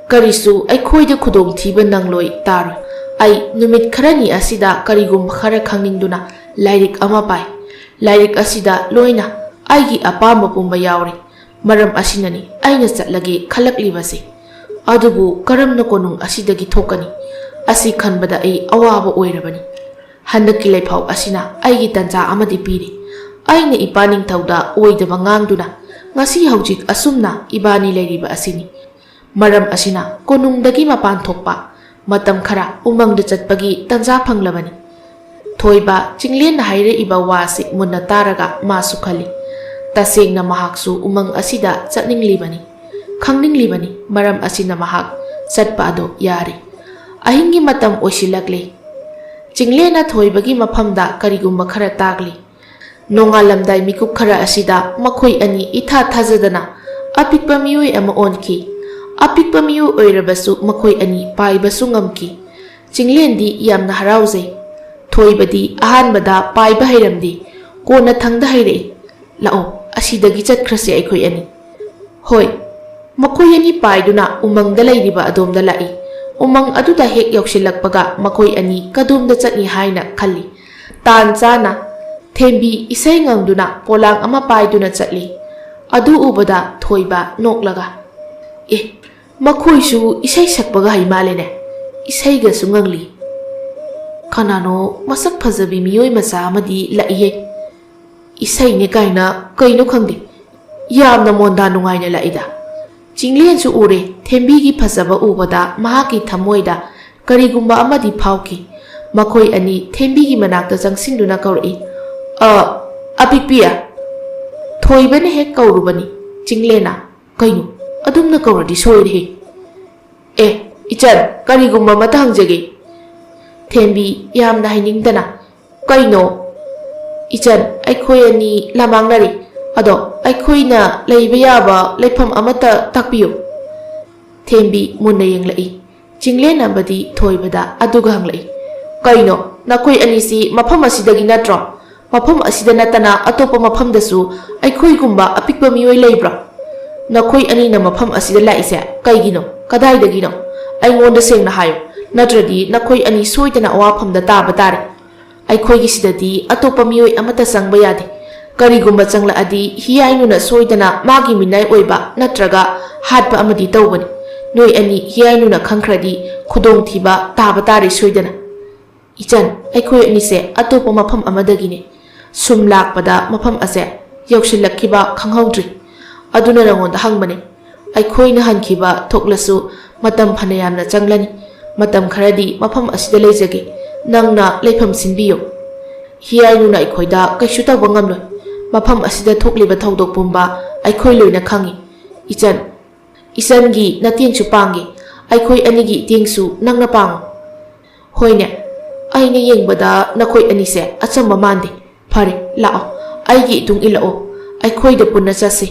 ꯀꯔꯤꯁꯨ ꯑꯩꯈꯣꯏꯗ ꯈꯨꯗꯣꯡꯊꯤꯕ ꯅꯪꯂꯣꯏ, ꯇꯥꯔꯣꯏ꯫ ꯑꯩ ꯅꯨꯃꯤꯠ ꯈꯔꯅꯤ ꯑꯁꯤꯗ ꯀꯔꯤꯒꯨꯝꯕ ꯈꯔ ꯈꯪꯅꯤꯡꯗꯨꯅ ꯂꯥꯏꯔꯤꯛ ꯑꯃ ꯄꯥꯏ꯫ ꯂꯥꯏꯔꯤꯛ ꯑꯁꯤꯗ ꯂꯣꯏꯅ ꯑꯩꯒꯤ ꯑꯄꯥꯝꯕ ꯄꯨꯝꯕ ꯌꯥꯎꯔꯦ꯫ ꯃꯔꯝ ꯑꯁꯤꯅꯅꯤ ꯑꯩꯅ ꯆꯠꯂꯒꯦ ꯈꯜꯂꯛꯂꯤꯕꯁꯦ꯫ ꯑꯗꯨꯕꯨ ꯀꯔꯝꯅ ꯀꯣꯅꯨꯡ ꯑꯁꯤꯗꯒꯤ ꯊꯣꯛꯀꯅꯤ? ꯑꯁꯤ ꯈꯟꯕꯗ ꯑꯩ ꯑꯋꯥꯕ ꯑꯣꯏꯔꯕꯅꯤ꯫ ꯍꯟꯗꯛꯀꯤ ꯂꯩꯐꯥꯎ ꯑꯁꯤꯅ ꯑꯩꯒꯤ ꯇꯟꯖꯥ ꯑꯃꯗꯤ ꯄꯤꯔꯤ꯫ ꯑꯩꯅ ꯏꯄꯥ ꯅꯤꯡꯊꯧꯗ ꯑꯣꯏꯗꯕ ꯉꯥꯡꯗꯨꯅ ꯉꯁꯤ ꯍꯧꯖꯤꯛ ꯑꯁꯨꯝꯅ ꯏꯕꯥꯅꯤ ꯂꯩꯔꯤꯕ ꯑꯁꯤꯅꯤ꯫ ꯃꯔꯝ ꯑꯁꯤꯅ ꯀꯣꯅꯨꯡꯗꯒꯤ ꯃꯄꯥꯟ ꯊꯣꯛꯄ, ꯃꯇꯝ ꯈꯔ ꯎꯃꯪꯗ ꯆꯠꯄꯒꯤ ꯇꯟꯖꯥ ꯐꯪꯂꯕꯅꯤ"꯫ ꯊꯣꯏꯕ ꯆꯤꯡꯂꯦꯟꯅ ꯍꯥꯏꯔꯛꯏꯕ ꯋꯥꯁꯤ ꯃꯨꯟꯅ ꯇꯥꯔꯒ ꯃꯥꯁꯨ ꯈꯜꯂꯤ: ꯇꯁꯦꯡꯅ ꯃꯍꯥꯛꯁꯨ ꯎꯃꯪ ꯑꯁꯤꯗ ꯆꯠꯅꯤꯡꯂꯤꯕꯅꯤ, ꯈꯪꯅꯤꯡꯂꯤꯕꯅꯤ꯫ ꯃꯔꯝ ꯑꯁꯤꯅ ꯃꯍꯥꯛ ꯆꯠꯄ ꯑꯗꯨ ꯌꯥꯔꯤ꯫ ꯑꯍꯤꯡꯒꯤ ꯃꯇꯝ ꯑꯣꯏꯁꯤꯜꯂꯛꯂꯤ꯫ ꯆꯤꯡꯂꯦꯟꯅ ꯊꯣꯏꯕꯒꯤ ꯃꯐꯝꯗ ꯀꯔꯤꯒꯨꯝꯕ ꯈꯔ ꯇꯥꯛꯂꯤ꯫ ꯅꯣꯡꯉꯥꯜꯂꯝꯗꯥꯏ ꯃꯤꯀꯨꯞ ꯈꯔ ꯑꯁꯤꯗ ꯃꯈꯣꯏ ꯑꯅꯤ ꯏꯊꯥ ꯊꯥꯖꯗꯅ ꯑꯄꯤꯛꯄ ꯃꯤꯑꯣꯏ ꯑꯃ ꯑꯣꯟꯈꯤ꯫ ꯑꯄꯤꯛꯄ ꯃꯤꯑꯣꯏ ꯑꯣꯏꯔꯕꯁꯨ ꯃꯈꯣꯏ ꯑꯅꯤ ꯄꯥꯏꯕꯁꯨ ꯉꯝꯈꯤ꯫ ꯆꯤꯡꯂꯦꯟꯗꯤ ꯌꯥꯝꯅ ꯍꯔꯥꯎꯖꯩ꯫ ꯊꯣꯏꯕꯗꯤ ꯑꯍꯥꯟꯕꯗ ꯄꯥꯏꯕ ꯍꯩꯔꯝꯗꯦ, ꯀꯣꯟꯅ ꯊꯪꯗ ꯍꯩꯔꯛꯏ꯫ "ꯂꯥꯛꯑꯣ, ꯑꯁꯤꯗꯒꯤ ꯆꯠꯈ꯭ꯔꯁꯦ ꯑꯩꯈꯣꯏ ꯑꯅꯤ"꯫ ꯍꯣꯏ, ꯃꯈꯣꯏ ꯑꯅꯤ ꯄꯥꯏꯗꯨꯅ ꯎꯃꯪꯗ ꯂꯩꯔꯤꯕ ꯑꯗꯣꯝꯗ ꯂꯥꯛꯏ꯫ ꯎꯃꯪ ꯑꯗꯨꯗ ꯍꯦꯛ ꯌꯧꯁꯤꯜꯂꯛꯄꯒ ꯃꯈꯣꯏ ꯑꯅꯤ ꯀꯗꯣꯝꯗ ꯆꯠꯅꯤ ꯍꯥꯏꯅ ꯈꯜꯂꯤ꯫ ꯇꯥꯟ ꯆꯥꯅ ꯊꯦꯝꯕꯤ ꯏꯁꯩ ꯉꯪꯗꯨꯅ ꯄꯣꯂꯥꯡ ꯑꯃ ꯄꯥꯏꯗꯨꯅ ꯆꯠꯂꯤ꯫ ꯑꯗꯨ ꯎꯕꯗ ꯊꯣꯏꯕ ꯅꯣꯛꯂꯒ, "ꯑꯦ, ꯃꯈꯣꯏꯁꯨ ꯏꯁꯩ ꯁꯛꯄꯒ ꯍꯩ ꯃꯥꯜꯂꯦꯅꯦ꯫ ꯏꯁꯩꯒꯁꯨ ꯉꯪꯂꯤ꯫ ꯀꯅꯥꯅꯣ ꯃꯁꯛ ꯐꯖꯕꯤ ꯃꯤꯑꯣꯏ ꯃꯆꯥ ꯑꯃꯗꯤ ꯂꯥꯛꯏꯍꯦ꯫ ꯏꯁꯩꯅꯦ ꯀꯥꯏꯅ ꯀꯩꯅꯣ ꯈꯪꯗꯦ꯫ ꯌꯥꯝꯅ ꯃꯣꯟꯗꯥ ꯅꯨꯡꯉꯥꯏꯅ ꯂꯥꯛꯏꯗ"꯫ ꯆꯤꯡꯂꯦꯟꯁꯨ ꯎꯔꯦ꯫ ꯊꯦꯝꯕꯤꯒꯤ ꯐꯖꯕ ꯎꯕꯗ ꯃꯍꯥꯛꯀꯤ ꯊꯃꯣꯏꯗ ꯀꯔꯤꯒꯨꯝꯕ ꯑꯃꯗꯤ ꯐꯥꯎꯈꯤ꯫ ꯃꯈꯣꯏ ꯑꯅꯤ ꯊꯦꯝꯕꯤꯒꯤ ꯃꯅꯥꯛꯇ ꯆꯪꯁꯤꯟꯗꯨꯅ ꯀꯧꯔꯛꯏ, "ꯑ, ꯑꯄꯤꯛꯄꯤ"꯫ ꯊꯣꯏꯕꯅ ꯍꯦꯛ ꯀꯧꯔꯨꯕꯅꯤ꯫ ꯆꯤꯡꯂꯦꯟꯅ, "ꯀꯩꯅꯣ, ꯑꯗꯨꯝꯅ ꯀꯧꯔꯗꯤ ꯁꯣꯏꯔꯦꯍꯦ꯫ ꯑꯦ, ꯏꯆꯟ, ꯀꯔꯤꯒꯨꯝꯕ ꯑꯃꯇ ꯍꯪꯖꯒꯦ"꯫ ꯊꯦꯝꯕꯤ ꯌꯥꯝꯅ ꯍꯥꯏꯅꯤꯡꯗꯅ, "ꯀꯩꯅꯣ?" "ꯏꯆꯟ, ꯑꯩꯈꯣꯏ ꯑꯅꯤ ꯂꯃꯥꯡꯅꯔꯤ꯫ ꯑꯗꯣ ꯑꯩꯈꯣꯏꯅ ꯂꯩꯕ ꯌꯥꯕ ꯂꯩꯐꯝ ꯑꯃꯠꯇ ꯇꯥꯛꯄꯤꯌꯨ"꯫ ꯊꯦꯝꯕꯤ ꯃꯨꯟꯅ ꯌꯦꯡꯂꯛꯏ꯫ ꯆꯤꯡꯂꯦꯟ ꯑꯃꯗꯤ ꯊꯣꯏꯕꯗ ꯑꯗꯨꯒ ꯍꯪꯂꯛꯏ, "ꯀꯩꯅꯣ? ꯅꯈꯣꯏ ꯑꯅꯤꯁꯤ ꯃꯐꯝ ꯑꯁꯤꯗꯒꯤ ꯅꯠꯇ꯭ꯔꯣ? ꯃꯐꯝ ꯑꯁꯤꯗ ꯅꯠꯇꯅ ꯑꯇꯣꯞꯄ ꯃꯐꯝꯗꯁꯨ ꯑꯩꯈꯣꯏꯒꯨꯝꯕ ꯑꯄꯤꯛꯄ ꯃꯤꯑꯣꯏ ꯂꯩꯕ꯭ꯔꯥ? ꯅꯈꯣꯏ ꯑꯅꯤꯅ ꯃꯐꯝ ꯑꯁꯤꯗ ꯂꯥꯛꯏꯁꯦ ꯀꯩꯒꯤꯅꯣ? ꯀꯗꯥꯏꯗꯒꯤꯅꯣ? ꯑꯩꯉꯣꯟꯗ ꯁꯦꯡꯅ ꯍꯥꯏꯌꯨ, ꯅꯠꯇ꯭ꯔꯗꯤ ꯅꯈꯣꯏ ꯑꯅꯤ ꯁꯣꯏꯗꯅ ꯑꯋꯥꯐꯝꯗ ꯇꯥꯕ ꯇꯥꯔꯦ꯫ ꯑꯩꯈꯣꯏꯒꯤ ꯁꯤꯗꯗꯤ ꯑꯇꯣꯞꯄ ꯃꯤꯑꯣꯏ ꯑꯃꯠꯇ ꯆꯪꯕ ꯌꯥꯗꯦ꯫ ꯀꯔꯤꯒꯨꯝꯕ ꯆꯪꯂꯛꯑꯗꯤ ꯍꯤꯌꯥꯏꯅꯨꯅ ꯁꯣꯏꯗꯅ ꯃꯥꯒꯤ ꯃꯤꯅꯥꯏ ꯑꯣꯏꯕ ꯅꯠꯇ꯭ꯔꯒ ꯍꯥꯠꯄ ꯑꯃꯗꯤ ꯇꯧꯕꯅꯤ꯫ ꯅꯣꯏ ꯑꯅꯤ ꯍꯤꯌꯥꯏꯅꯨꯅ ꯈꯪꯈ꯭ꯔꯗꯤ ꯈꯨꯗꯣꯡꯊꯤꯕ ꯇꯥꯕ ꯇꯥꯔꯦ ꯁꯣꯏꯗꯅ"꯫ "ꯏꯆꯟ, ꯑꯩꯈꯣꯏ ꯑꯅꯤꯁꯦ ꯑꯇꯣꯞꯄ ꯃꯐꯝ ꯑꯃꯗꯒꯤꯅꯦ꯫ ꯁꯨꯝ ꯂꯥꯛꯄꯗ ꯃꯐꯝ ꯑꯁꯦ ꯌꯧꯁꯤꯜꯂꯛꯈꯤꯕ ꯈꯪꯍꯧꯗ꯭ꯔꯤ꯫ ꯑꯗꯨꯅ ꯅꯉꯣꯟꯗ ꯍꯪꯕꯅꯦ꯫ ꯑꯩꯈꯣꯏꯅ ꯍꯟꯈꯤꯕ ꯊꯣꯛꯂꯁꯨ ꯃꯇꯝ ꯐꯅ ꯌꯥꯝꯅ ꯆꯪꯂꯅꯤ꯫ ꯃꯇꯝ ꯈꯔꯗꯤ ꯃꯐꯝ ꯑꯁꯤꯗ ꯂꯩꯖꯒꯦ꯫ ꯅꯪꯅ ꯂꯩꯐꯝ ꯁꯤꯟꯕꯤꯌꯨ꯫ ꯍꯤꯌꯥꯏꯅꯨꯅ ꯑꯩꯈꯣꯏꯗ ꯀꯩꯁꯨ ꯇꯧꯕ ꯉꯝꯂꯣꯏ꯫ ꯃꯐꯝ ꯑꯁꯤꯗ ꯊꯣꯛꯂꯤꯕ ꯊꯧꯗꯣꯛ ꯄꯨꯝꯕ ꯑꯩꯈꯣꯏ ꯂꯣꯏꯅ ꯈꯪꯏ꯫ ꯏꯆꯟ, ꯏꯆꯟꯒꯤ ꯅꯇꯦꯡꯁꯨ ꯄꯥꯡꯒꯦ꯫ ꯑꯩꯈꯣꯏ ꯑꯅꯤꯒꯤ ꯏꯇꯦꯡꯁꯨ ꯅꯪꯅ ꯄꯥꯡꯉꯨ꯫ ꯍꯣꯏꯅꯦ, ꯑꯩꯅ ꯌꯦꯡꯕꯗ ꯅꯈꯣꯏ ꯑꯅꯤꯁꯦ ꯑꯆꯝꯕ ꯃꯥꯟꯗꯦ꯫ ꯐꯔꯦ, ꯂꯥꯛꯑꯣ, ꯑꯩꯒꯤ ꯏꯇꯨꯡ ꯏꯜꯂꯛꯑꯣ꯫ ꯑꯩꯈꯣꯏꯗ ꯄꯨꯟꯅ ꯆꯠꯁꯤ꯫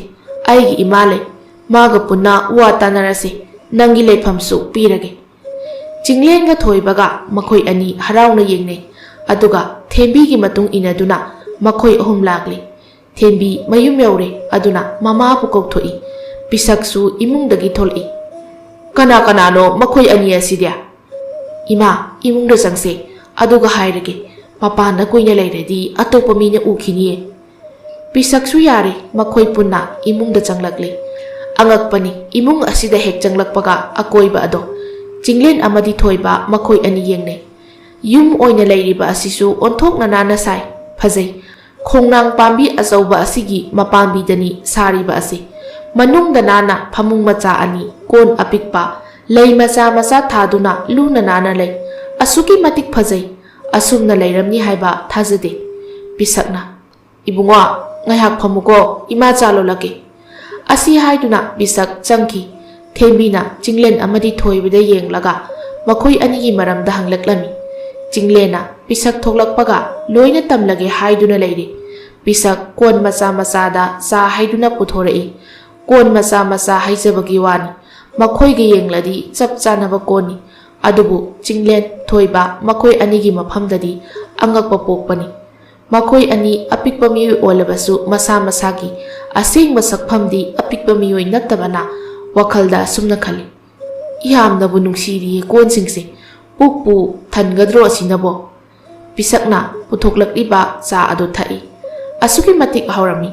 ꯑꯩꯒꯤ ꯏꯃꯥ ꯂꯩ꯫ ꯃꯥꯒ ꯄꯨꯟꯅ ꯋꯥ ꯇꯥꯅꯔꯁꯤ꯫ ꯅꯪꯒꯤ ꯂꯩꯐꯝꯁꯨ ꯄꯤꯔꯒꯦ꯫ ꯆꯤꯡꯂꯦꯟꯒ ꯊꯣꯏꯕꯒ ꯃꯈꯣꯏ ꯑꯅꯤ ꯍꯔꯥꯎꯅ ꯌꯦꯡꯅꯩ꯫ ꯑꯗꯨꯒ ꯊꯦꯝꯕꯤꯒꯤ ꯃꯇꯨꯡ ꯏꯟꯅꯗꯨꯅ ꯃꯈꯣꯏ ꯑꯍꯨꯝ ꯂꯥꯛꯂꯤ꯫ ꯊꯦꯝꯕꯤ ꯃꯌꯨꯝ ꯌꯧꯔꯦ꯫ ꯑꯗꯨꯅ ꯃꯃꯥꯕꯨ ꯀꯧꯊꯣꯛꯏ꯫ ꯄꯤꯁꯛꯁꯨ ꯏꯃꯨꯡꯗꯒꯤ ꯊꯣꯛꯂꯛꯏ꯫ "ꯀꯅꯥ ꯀꯅꯥꯅꯣ ꯃꯈꯣꯏ ꯑꯅꯤ ꯑꯁꯤꯗꯤ?" "ꯏꯃꯥ, ꯏꯃꯨꯡꯗ ꯆꯪꯁꯦ꯫ ꯑꯗꯨꯒ ꯍꯥꯏꯔꯒꯦ, ꯃꯄꯥꯟꯗ ꯀꯨꯏꯅ ꯂꯩꯔꯗꯤ ꯑꯇꯣꯞꯄ ꯃꯤꯅ ꯎꯈꯤꯅꯤꯌꯦ꯫" ꯄꯤꯁꯛꯁꯨ ꯌꯥꯔꯦ, ꯃꯈꯣꯏ ꯄꯨꯟꯅ ꯏꯃꯨꯡꯗ ꯆꯪꯂꯛꯂꯤ꯫ ꯑꯉꯛꯄꯅꯤ, ꯏꯃꯨꯡ ꯑꯁꯤꯗ ꯍꯦꯛ ꯆꯪꯂꯛꯄꯒ ꯑꯀꯣꯏꯕ ꯑꯗꯣ ꯆꯤꯡꯂꯦꯟ ꯑꯃꯗꯤ ꯊꯣꯏꯕ ꯃꯈꯣꯏ ꯑꯅꯤ ꯌꯦꯡꯅꯩ꯫ ꯌꯨꯝ ꯑꯣꯏꯅ ꯂꯩꯔꯤꯕ ꯑꯁꯤꯁꯨ ꯑꯣꯟꯊꯣꯛꯅ ꯅꯥꯟꯅ ꯁꯥꯏ, ꯐꯖꯩ꯫ ꯈꯣꯡꯅꯥꯡ ꯄꯥꯝꯕꯤ ꯑꯆꯧꯕ ꯑꯁꯤꯒꯤ ꯃꯄꯥꯝꯕꯤꯗꯅꯤ ꯁꯥꯔꯤꯕ ꯑꯁꯤ꯫ ꯃꯅꯨꯡꯗ ꯅꯥꯟꯅ ꯐꯃꯨꯡ ꯃꯆꯥ ꯑꯅꯤ, ꯀꯣꯟ ꯑꯄꯤꯛꯄ, ꯂꯩ ꯃꯆꯥ ꯃꯆꯥ ꯊꯥꯗꯨꯅ ꯂꯨꯅ ꯅꯥꯟꯅ ꯂꯩ꯫ ꯑꯁꯨꯛꯀꯤ ꯃꯇꯤꯛ ꯐꯖꯩ꯫ ꯑꯁꯨꯝꯅ ꯂꯩꯔꯝꯅꯤ ꯍꯥꯏꯕ ꯊꯥꯖꯗꯦ꯫ ꯄꯤꯁꯛꯅ, "ꯏꯕꯨꯡꯉꯣ, ꯉꯥꯏꯍꯥꯛ ꯐꯝꯃꯨꯀꯣ, ꯏꯃꯥ ꯆꯥ ꯂꯣꯜꯂꯛꯀꯦ꯫" ꯑꯁꯤ ꯍꯥꯏꯗꯨꯅ ꯄꯤꯁꯛ ꯆꯪꯈꯤ꯫ ꯊꯦꯝꯕꯤꯅ ꯆꯤꯡꯂꯦꯟ ꯑꯃꯗꯤ ꯊꯣꯏꯕꯗ ꯌꯦꯡꯂꯒ ꯃꯈꯣꯏ ꯑꯅꯤꯒꯤ ꯃꯔꯝꯗ ꯍꯪꯂꯛꯂꯝꯃꯤ꯫ ꯆꯤꯡꯂꯦꯟꯅ ꯄꯤꯁꯛ ꯊꯣꯛꯂꯛꯄꯒ ꯂꯣꯏꯅ ꯇꯝꯂꯒꯦ ꯍꯥꯏꯗꯨꯅ ꯂꯩꯔꯤ꯫ ꯄꯤꯁꯛ ꯀꯣꯟ ꯃꯆꯥ ꯃꯆꯥꯗ ꯆꯥ ꯍꯩꯗꯨꯅ ꯄꯨꯊꯣꯔꯛꯏ꯫ ꯀꯣꯟ ꯃꯆꯥ ꯃꯆꯥ ꯍꯩꯖꯕꯒꯤ ꯋꯥꯅꯤ꯫ ꯃꯈꯣꯏꯒ ꯌꯦꯡꯂꯗꯤ ꯆꯞ ꯆꯥꯅꯕ ꯀꯣꯟꯅꯤ꯫ ꯑꯗꯨꯕꯨ ꯆꯤꯡꯂꯦꯟ, ꯊꯣꯏꯕ ꯃꯈꯣꯏ ꯑꯅꯤꯒꯤ ꯃꯐꯝꯗꯗꯤ ꯑꯉꯛꯄ ꯄꯣꯛꯄꯅꯤ꯫ ꯃꯈꯣꯏ ꯑꯅꯤ ꯑꯄꯤꯛꯄ ꯃꯤꯑꯣꯏ ꯑꯣꯜꯂꯕꯁꯨ ꯃꯁꯥ ꯃꯁꯥꯒꯤ ꯑꯁꯦꯡꯕ ꯁꯛꯐꯝꯗꯤ ꯑꯄꯤꯛꯄ ꯃꯤꯑꯣꯏ ꯅꯠꯇꯕꯅ ꯋꯥꯈꯜꯗ ꯑꯁꯨꯝꯅ ꯈꯜꯂꯤ, "ꯌꯥꯝꯅꯕꯨ ꯅꯨꯡꯁꯤꯔꯤꯌꯦ ꯀꯣꯟꯁꯤꯡꯁꯦ꯫ ꯄꯨꯛꯄꯨ ꯊꯟꯒꯗ꯭ꯔꯣ ꯑꯁꯤꯅꯕꯣ?" ꯄꯤꯁꯛꯅ ꯄꯨꯊꯣꯛꯂꯛꯂꯤꯕ ꯆꯥ ꯑꯗꯨ ꯊꯛꯏ꯫ "ꯑꯁꯨꯛꯀꯤ ꯃꯇꯤꯛ ꯍꯥꯎꯔꯝꯃꯤ꯫"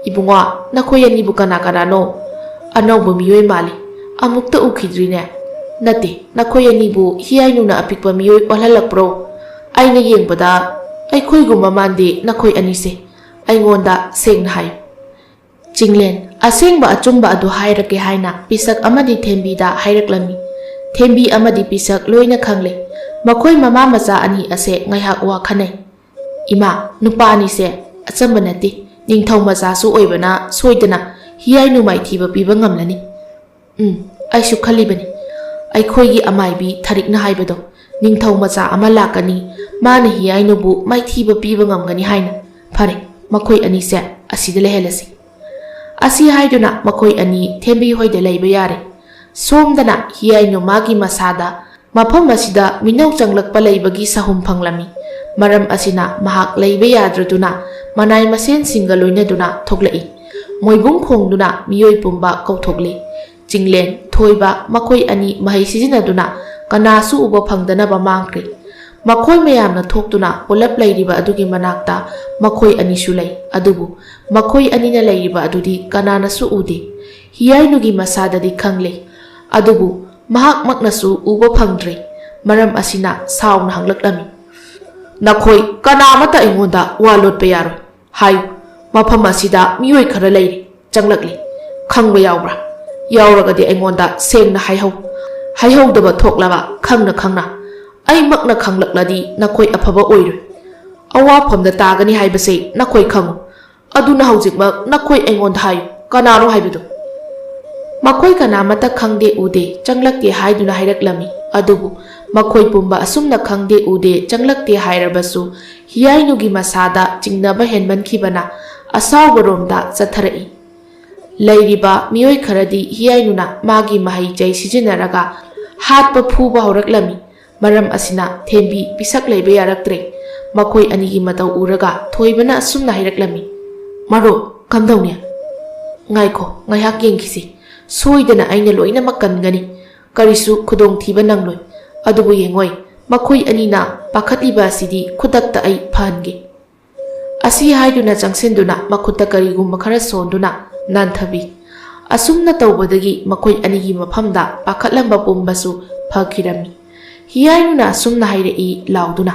"ꯏꯕꯨꯡꯉꯣ, ꯅꯈꯣꯏ ꯑꯅꯤꯕꯨ ꯀꯅꯥ ꯀꯅꯥꯅꯣ? ꯑꯅꯧꯕ ꯃꯤꯑꯣꯏ ꯃꯥꯜꯂꯤ꯫ ꯑꯃꯨꯛꯇ ꯎꯈꯤꯗ꯭ꯔꯤꯅꯦ꯫" "ꯅꯠꯇꯦ, ꯅꯈꯣꯏ ꯑꯅꯤꯕꯨ ꯍꯤꯌꯥꯏꯅꯨꯅ ꯑꯄꯤꯛꯄ ꯃꯤꯑꯣꯏ ꯑꯣꯜꯍꯜꯂꯛꯄ꯭ꯔꯣ? ꯑꯩꯅ ꯌꯦꯡꯕꯗ ꯑꯩꯈꯣꯏꯒꯨꯝꯕ ꯃꯥꯟꯗꯦ ꯅꯈꯣꯏ ꯑꯅꯤꯁꯦ꯫ ꯑꯩꯉꯣꯟꯗ ꯁꯦꯡꯅ ꯍꯥꯏꯌꯨ꯫" ꯆꯤꯡꯂꯦꯟ, ꯑꯁꯦꯡꯕ ꯑꯆꯨꯝꯕ ꯑꯗꯨ ꯍꯥꯏꯔꯒꯦ ꯍꯥꯏꯅ ꯄꯤꯁꯛ ꯑꯃꯗꯤ ꯊꯦꯝꯕꯤꯗ ꯍꯥꯏꯔꯛꯂꯝꯃꯤ꯫ ꯊꯦꯝꯕꯤ ꯑꯃꯗꯤ ꯄꯤꯁꯛ ꯂꯣꯏꯅ ꯈꯪꯂꯦ꯫ ꯃꯈꯣꯏ ꯃꯃꯥ ꯃꯆꯥ ꯑꯅꯤ ꯑꯁꯦ ꯉꯥꯏꯍꯥꯛ ꯋꯥ ꯈꯟꯅꯩ꯫ "ꯏꯃꯥ, ꯅꯨꯄꯥ ꯑꯅꯤꯁꯦ ꯑꯆꯝꯕ ꯅꯠꯇꯦ꯫ ꯅꯤꯡꯊꯧ ꯃꯆꯥꯁꯨ ꯑꯣꯏꯕꯅ ꯁꯣꯏꯗꯅ ꯍꯤꯌꯥꯏꯅꯨ ꯃꯥꯏꯊꯤꯕ ꯄꯤꯕ ꯉꯝꯂꯅꯤ꯫ ꯎꯝ, ꯑꯩꯁꯨ ꯈꯜꯂꯤꯕꯅꯤ꯫ ꯑꯩꯈꯣꯏꯒꯤ ꯑꯃꯥꯏꯕꯤ ꯊꯔꯤꯛꯅ ꯍꯥꯏꯕꯗꯣ, ꯅꯤꯡꯊꯧ ꯃꯆꯥ ꯑꯃ ꯂꯥꯛꯀꯅꯤ, ꯃꯥꯅ ꯍꯤꯌꯥꯏꯅꯨꯕꯨ ꯃꯥꯏꯊꯤꯕ ꯄꯤꯕ ꯉꯝꯒꯅꯤ ꯍꯥꯏꯅ꯫ ꯐꯔꯦ, ꯃꯈꯣꯏ ꯑꯅꯤꯁꯦ ꯑꯁꯤꯗ ꯂꯩꯍꯜꯂꯁꯤ꯫ ꯑꯁꯤ ꯍꯥꯏꯗꯨꯅ ꯃꯈꯣꯏ ꯑꯅꯤ ꯊꯦꯝꯕꯤ ꯍꯣꯏꯗ ꯂꯩꯕ ꯌꯥꯔꯦ꯫ ꯁꯣꯝꯗꯅ ꯍꯤꯌꯥꯏꯅꯨ ꯃꯥꯒꯤ ꯃꯁꯥꯗ ꯃꯐꯝ ꯑꯁꯤꯗ ꯃꯤꯅꯧ ꯆꯪꯂꯛꯄ ꯂꯩꯕꯒꯤ ꯁꯍꯨꯝ ꯐꯪꯂꯝꯃꯤ꯫ ꯃꯔꯝ ꯑꯁꯤꯅ ꯃꯍꯥꯛ ꯂꯩꯕ ꯌꯥꯗ꯭ꯔꯗꯨꯅ ꯃꯅꯥꯏ ꯃꯁꯦꯟꯁꯤꯡꯒ ꯂꯣꯏꯅꯗꯨꯅ ꯊꯣꯛꯂꯛꯏ꯫ ꯃꯣꯏꯕꯨꯡ ꯈꯣꯡꯗꯨꯅ ꯃꯤꯑꯣꯏ ꯄꯨꯝꯕ ꯀꯧꯊꯣꯛꯂꯤ꯫ ꯆꯤꯡꯂꯦꯟ, ꯊꯣꯏꯕ, ꯃꯈꯣꯏ ꯑꯅꯤ ꯃꯍꯩ ꯁꯤꯖꯤꯟꯅꯗꯨꯅ ꯀꯅꯥꯁꯨ ꯎꯕ ꯐꯪꯗꯅꯕ ꯃꯥꯡꯈ꯭ꯔꯦ꯫ ꯃꯈꯣꯏ ꯃꯌꯥꯝꯅ ꯊꯣꯛꯇꯨꯅ ꯄꯨꯂꯞ ꯂꯩꯔꯤꯕ ꯑꯗꯨꯒꯤ ꯃꯅꯥꯛꯇ ꯃꯈꯣꯏ ꯑꯅꯤꯁꯨ ꯂꯩ, ꯑꯗꯨꯕꯨ ꯃꯈꯣꯏ ꯑꯅꯤꯅ ꯂꯩꯔꯤꯕ ꯑꯗꯨꯗꯤ ꯀꯅꯥꯅꯁꯨ ꯎꯗꯦ꯫ ꯍꯤꯌꯥꯏꯅꯨꯒꯤ ꯃꯁꯥꯗꯗꯤ ꯈꯪꯂꯦ, ꯑꯗꯨꯕꯨ ꯃꯍꯥꯛꯃꯛꯅꯁꯨ ꯎꯕ ꯐꯪꯗ꯭ꯔꯦ꯫ ꯃꯔꯝ ꯑꯁꯤꯅ ꯁꯥꯎꯅ ꯍꯪꯂꯛꯂꯝꯃꯤ, "ꯅꯈꯣꯏ ꯀꯅꯥ ꯑꯃꯠꯇ ꯑꯩꯉꯣꯟꯗ ꯋꯥ ꯂꯣꯠꯄ ꯌꯥꯔꯣꯏ꯫ ꯍꯥꯏꯌꯨ, ꯃꯐꯝ ꯑꯁꯤꯗ ꯃꯤꯑꯣꯏ ꯈꯔ ꯂꯩꯔꯤ, ꯆꯪꯂꯛꯂꯤ꯫ ꯈꯪꯕ ꯌꯥꯎꯕ꯭ꯔꯥ? ꯌꯥꯎꯔꯒꯗꯤ ꯑꯩꯉꯣꯟꯗ ꯁꯦꯡꯅ ꯍꯥꯏꯍꯧ꯫ ꯍꯥꯏꯍꯧꯗꯕ ꯊꯣꯛꯂꯕ ꯈꯪꯅ ꯈꯪꯅ ꯑꯩꯃꯛꯅ ꯈꯪꯂꯛꯂꯗꯤ ꯅꯈꯣꯏ ꯑꯐꯕ ꯑꯣꯏꯔꯣꯏ꯫ ꯑꯋꯥꯐꯝꯗ ꯇꯥꯒꯅꯤ ꯍꯥꯏꯕꯁꯦ ꯅꯈꯣꯏ ꯈꯪꯉꯨ꯫ ꯑꯗꯨꯅ ꯍꯧꯖꯤꯛꯃꯛ ꯅꯈꯣꯏ ꯑꯩꯉꯣꯟꯗ ꯍꯥꯏꯌꯨ, ꯀꯅꯥꯅꯣ ꯍꯥꯏꯕꯗꯨ?" ꯃꯈꯣꯏ ꯀꯅꯥꯃꯠꯇ ꯈꯪꯗꯦ ꯎꯗꯦ ꯆꯪꯂꯛꯇꯦ ꯍꯥꯏꯗꯨꯅ ꯍꯥꯏꯔꯛꯂꯝꯃꯤ꯫ ꯑꯗꯨꯕꯨ ꯃꯈꯣꯏ ꯄꯨꯝꯕ ꯑꯁꯨꯝꯅ ꯈꯪꯗꯦ ꯎꯗꯦ ꯆꯪꯂꯛꯇꯦ ꯍꯥꯏꯔꯕꯁꯨ ꯍꯤꯌꯥꯏꯅꯨꯒꯤ ꯃꯁꯥꯗ ꯆꯤꯡꯅꯕ ꯍꯦꯟꯃꯟꯈꯤꯕꯅ ꯑꯁꯥꯎꯕꯔꯣꯝꯗ ꯆꯠꯊꯔꯛꯏ꯫ ꯂꯩꯔꯤꯕ ꯃꯤꯑꯣꯏ ꯈꯔꯗꯤ ꯍꯤꯌꯥꯏꯅꯨꯅ ꯃꯥꯒꯤ ꯃꯍꯩ ꯆꯩ ꯁꯤꯖꯤꯟꯅꯔꯒ ꯍꯥꯠꯄ ꯐꯨꯕ ꯍꯧꯔꯛꯂꯝꯃꯤ꯫ ꯃꯔꯝ ꯑꯁꯤꯅ ꯊꯦꯝꯕꯤ ꯄꯤꯁꯛ ꯂꯩꯕ ꯌꯥꯔꯛꯇ꯭ꯔꯦ꯫ ꯃꯈꯣꯏ ꯑꯅꯤꯒꯤ ꯃꯇꯧ ꯎꯔꯒ ꯊꯣꯏꯕꯅ ꯑꯁꯨꯝꯅ ꯍꯥꯏꯔꯛꯂꯝꯃꯤ, "ꯃꯔꯨꯞ, ꯀꯝꯗꯧꯅꯤ? ꯉꯥꯏꯈꯣ, ꯉꯥꯏꯍꯥꯛ ꯌꯦꯡꯈꯤꯁꯤ꯫ ꯁꯣꯏꯗꯅ ꯑꯩꯅ ꯂꯣꯏꯅꯃꯛ ꯀꯟꯒꯅꯤ꯫ ꯀꯔꯤꯁꯨ ꯈꯨꯗꯣꯡꯊꯤꯕ ꯅꯪꯂꯣꯏ꯫ ꯑꯗꯨꯕꯨ ꯌꯦꯡꯉꯣꯏ, ꯃꯈꯣꯏ ꯑꯅꯤꯅ ꯄꯥꯈꯠꯂꯤꯕ ꯑꯁꯤꯗꯤ ꯈꯨꯗꯛꯇ ꯑꯩ ꯐꯍꯟꯒꯦ꯫" ꯑꯁꯤ ꯍꯥꯏꯗꯨꯅ ꯆꯪꯁꯤꯟꯗꯨꯅ ꯃꯈꯨꯠꯇ ꯀꯔꯤꯒꯨꯝꯕ ꯈꯔ ꯁꯣꯟꯗꯨꯅ ꯅꯥꯟꯊꯕꯤ꯫ ꯑꯁꯨꯝꯅ ꯇꯧꯕꯗꯒꯤ ꯃꯈꯣꯏ ꯑꯅꯤꯒꯤ ꯃꯐꯝꯗ ꯄꯥꯈꯠꯂꯝꯕ ꯄꯨꯝꯕꯁꯨ ꯐꯈꯤꯔꯝꯃꯤ꯫ ꯍꯤꯌꯥꯏꯅꯨꯅ ꯑꯁꯨꯝꯅ ꯍꯥꯏꯔꯛꯏ ꯂꯥꯎꯗꯨꯅ,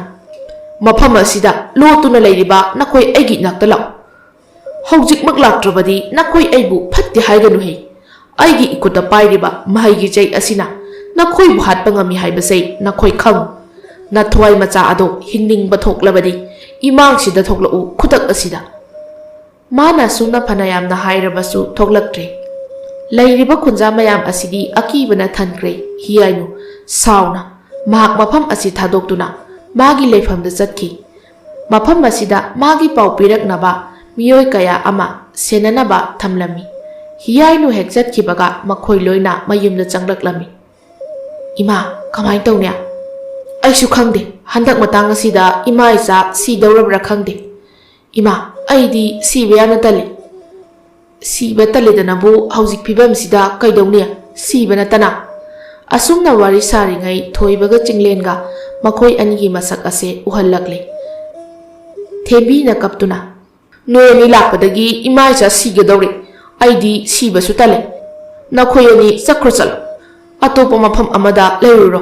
"ꯃꯐꯝ ꯑꯁꯤꯗ ꯂꯣꯠꯇꯨꯅ ꯂꯩꯔꯤꯕ ꯅꯈꯣꯏ ꯑꯩꯒꯤ ꯏꯅꯥꯛꯇ ꯂꯥꯛꯎ꯫ ꯍꯧꯖꯤꯛꯃꯛ ꯂꯥꯛꯇ꯭ꯔꯕꯗꯤ ꯅꯈꯣꯏ ꯑꯩꯕꯨ ꯐꯠꯇꯦ ꯍꯥꯏꯒꯅꯨꯍꯦ꯫ ꯑꯩꯒꯤ ꯏꯈꯨꯠꯇ ꯄꯥꯏꯔꯤꯕ ꯃꯍꯩꯒꯤ ꯆꯩ ꯑꯁꯤꯅ ꯅꯈꯣꯏꯕꯨ ꯍꯥꯠꯄ ꯉꯝꯃꯤ ꯍꯥꯏꯕꯁꯦ ꯅꯈꯣꯏ ꯈꯪꯉꯨ꯫ ꯅꯊ꯭ꯋꯥꯏ ꯃꯆꯥ ꯑꯗꯣ ꯍꯤꯡꯅꯤꯡꯕ ꯊꯣꯛꯂꯕꯗꯤ ꯏꯃꯥꯡꯁꯤꯗ ꯊꯣꯛꯂꯛꯎ ꯈꯨꯗꯛ ꯑꯁꯤꯗ꯫" ꯃꯥꯅ ꯑꯁꯨꯝꯅ ꯐꯅ ꯌꯥꯝꯅ ꯍꯥꯏꯔꯕꯁꯨ ꯊꯣꯛꯂꯛꯇ꯭ꯔꯦ꯫ ꯂꯩꯔꯤꯕ ꯈꯨꯟꯖꯥ ꯃꯌꯥꯝ ꯑꯁꯤꯗꯤ ꯑꯀꯤꯕꯅ ꯊꯟꯈ꯭ꯔꯦ꯫ ꯍꯤꯌꯥꯏꯅꯨ ꯁꯥꯎꯅ ꯃꯍꯥꯛ ꯃꯐꯝ ꯑꯁꯤ ꯊꯥꯗꯣꯛꯇꯨꯅ ꯃꯥꯒꯤ ꯂꯩꯐꯝꯗ ꯆꯠꯈꯤ꯫ ꯃꯐꯝ ꯑꯁꯤꯗ ꯃꯥꯒꯤ ꯄꯥꯎ ꯄꯤꯔꯛꯅꯕ ꯃꯤꯑꯣꯏ ꯀꯌꯥ ꯑꯃ ꯁꯦꯟꯅꯅꯕ ꯊꯝꯂꯝꯃꯤ꯫ ꯍꯤꯌꯥꯏꯅꯨ ꯍꯦꯛ ꯆꯠꯈꯤꯕꯒ ꯃꯈꯣꯏ ꯂꯣꯏꯅ ꯃꯌꯨꯝꯗ ꯆꯪꯂꯛꯂꯝꯃꯤ꯫ "ꯏꯃꯥ, ꯀꯃꯥꯏꯅ ꯇꯧꯅꯤ? ꯑꯩꯁꯨ ꯈꯪꯗꯦ꯫ ꯍꯟꯗꯛ ꯃꯇꯥꯡ ꯑꯁꯤꯗ ꯏꯃꯥ ꯏꯆꯥ ꯁꯤꯗꯧꯔꯕ꯭ꯔꯥ ꯈꯪꯗꯦ꯫ ꯏꯃꯥ, ꯑꯩꯗꯤ ꯁꯤꯕ ꯌꯥꯝꯅ ꯇꯜꯂꯤ꯫" "ꯁꯤꯕ ꯇꯜꯂꯦꯗꯅꯕꯨ ꯍꯧꯖꯤꯛ ꯐꯤꯕꯝꯁꯤꯗ ꯀꯩꯗꯧꯅꯤ? ꯁꯤꯕ ꯅꯠꯇꯅ꯫" ꯑꯁꯨꯝꯅ ꯋꯥꯔꯤ ꯁꯥꯔꯤꯉꯩ ꯊꯣꯏꯕꯒ ꯆꯤꯡꯂꯦꯟꯒ ꯃꯈꯣꯏ ꯑꯅꯤꯒꯤ ꯃꯁꯛ ꯑꯁꯦ ꯎꯍꯜꯂꯛꯂꯦ꯫ ꯊꯦꯝꯕꯤꯅ ꯀꯞꯇꯨꯅ, "ꯅꯣꯏ ꯑꯅꯤ ꯂꯥꯛꯄꯗꯒꯤ ꯏꯃꯥ ꯏꯆꯥ ꯁꯤꯒꯗꯧꯔꯦ꯫ ꯑꯩꯗꯤ ꯁꯤꯕꯁꯨ ꯇꯜꯂꯦ꯫ ꯅꯈꯣꯏ ꯑꯅꯤ ꯆꯠꯈ꯭ꯔꯣ ꯆꯠꯂꯣ꯫ ꯑꯇꯣꯞꯄ ꯃꯐꯝ ꯑꯃꯗ ꯂꯩꯔꯨꯔꯣ꯫"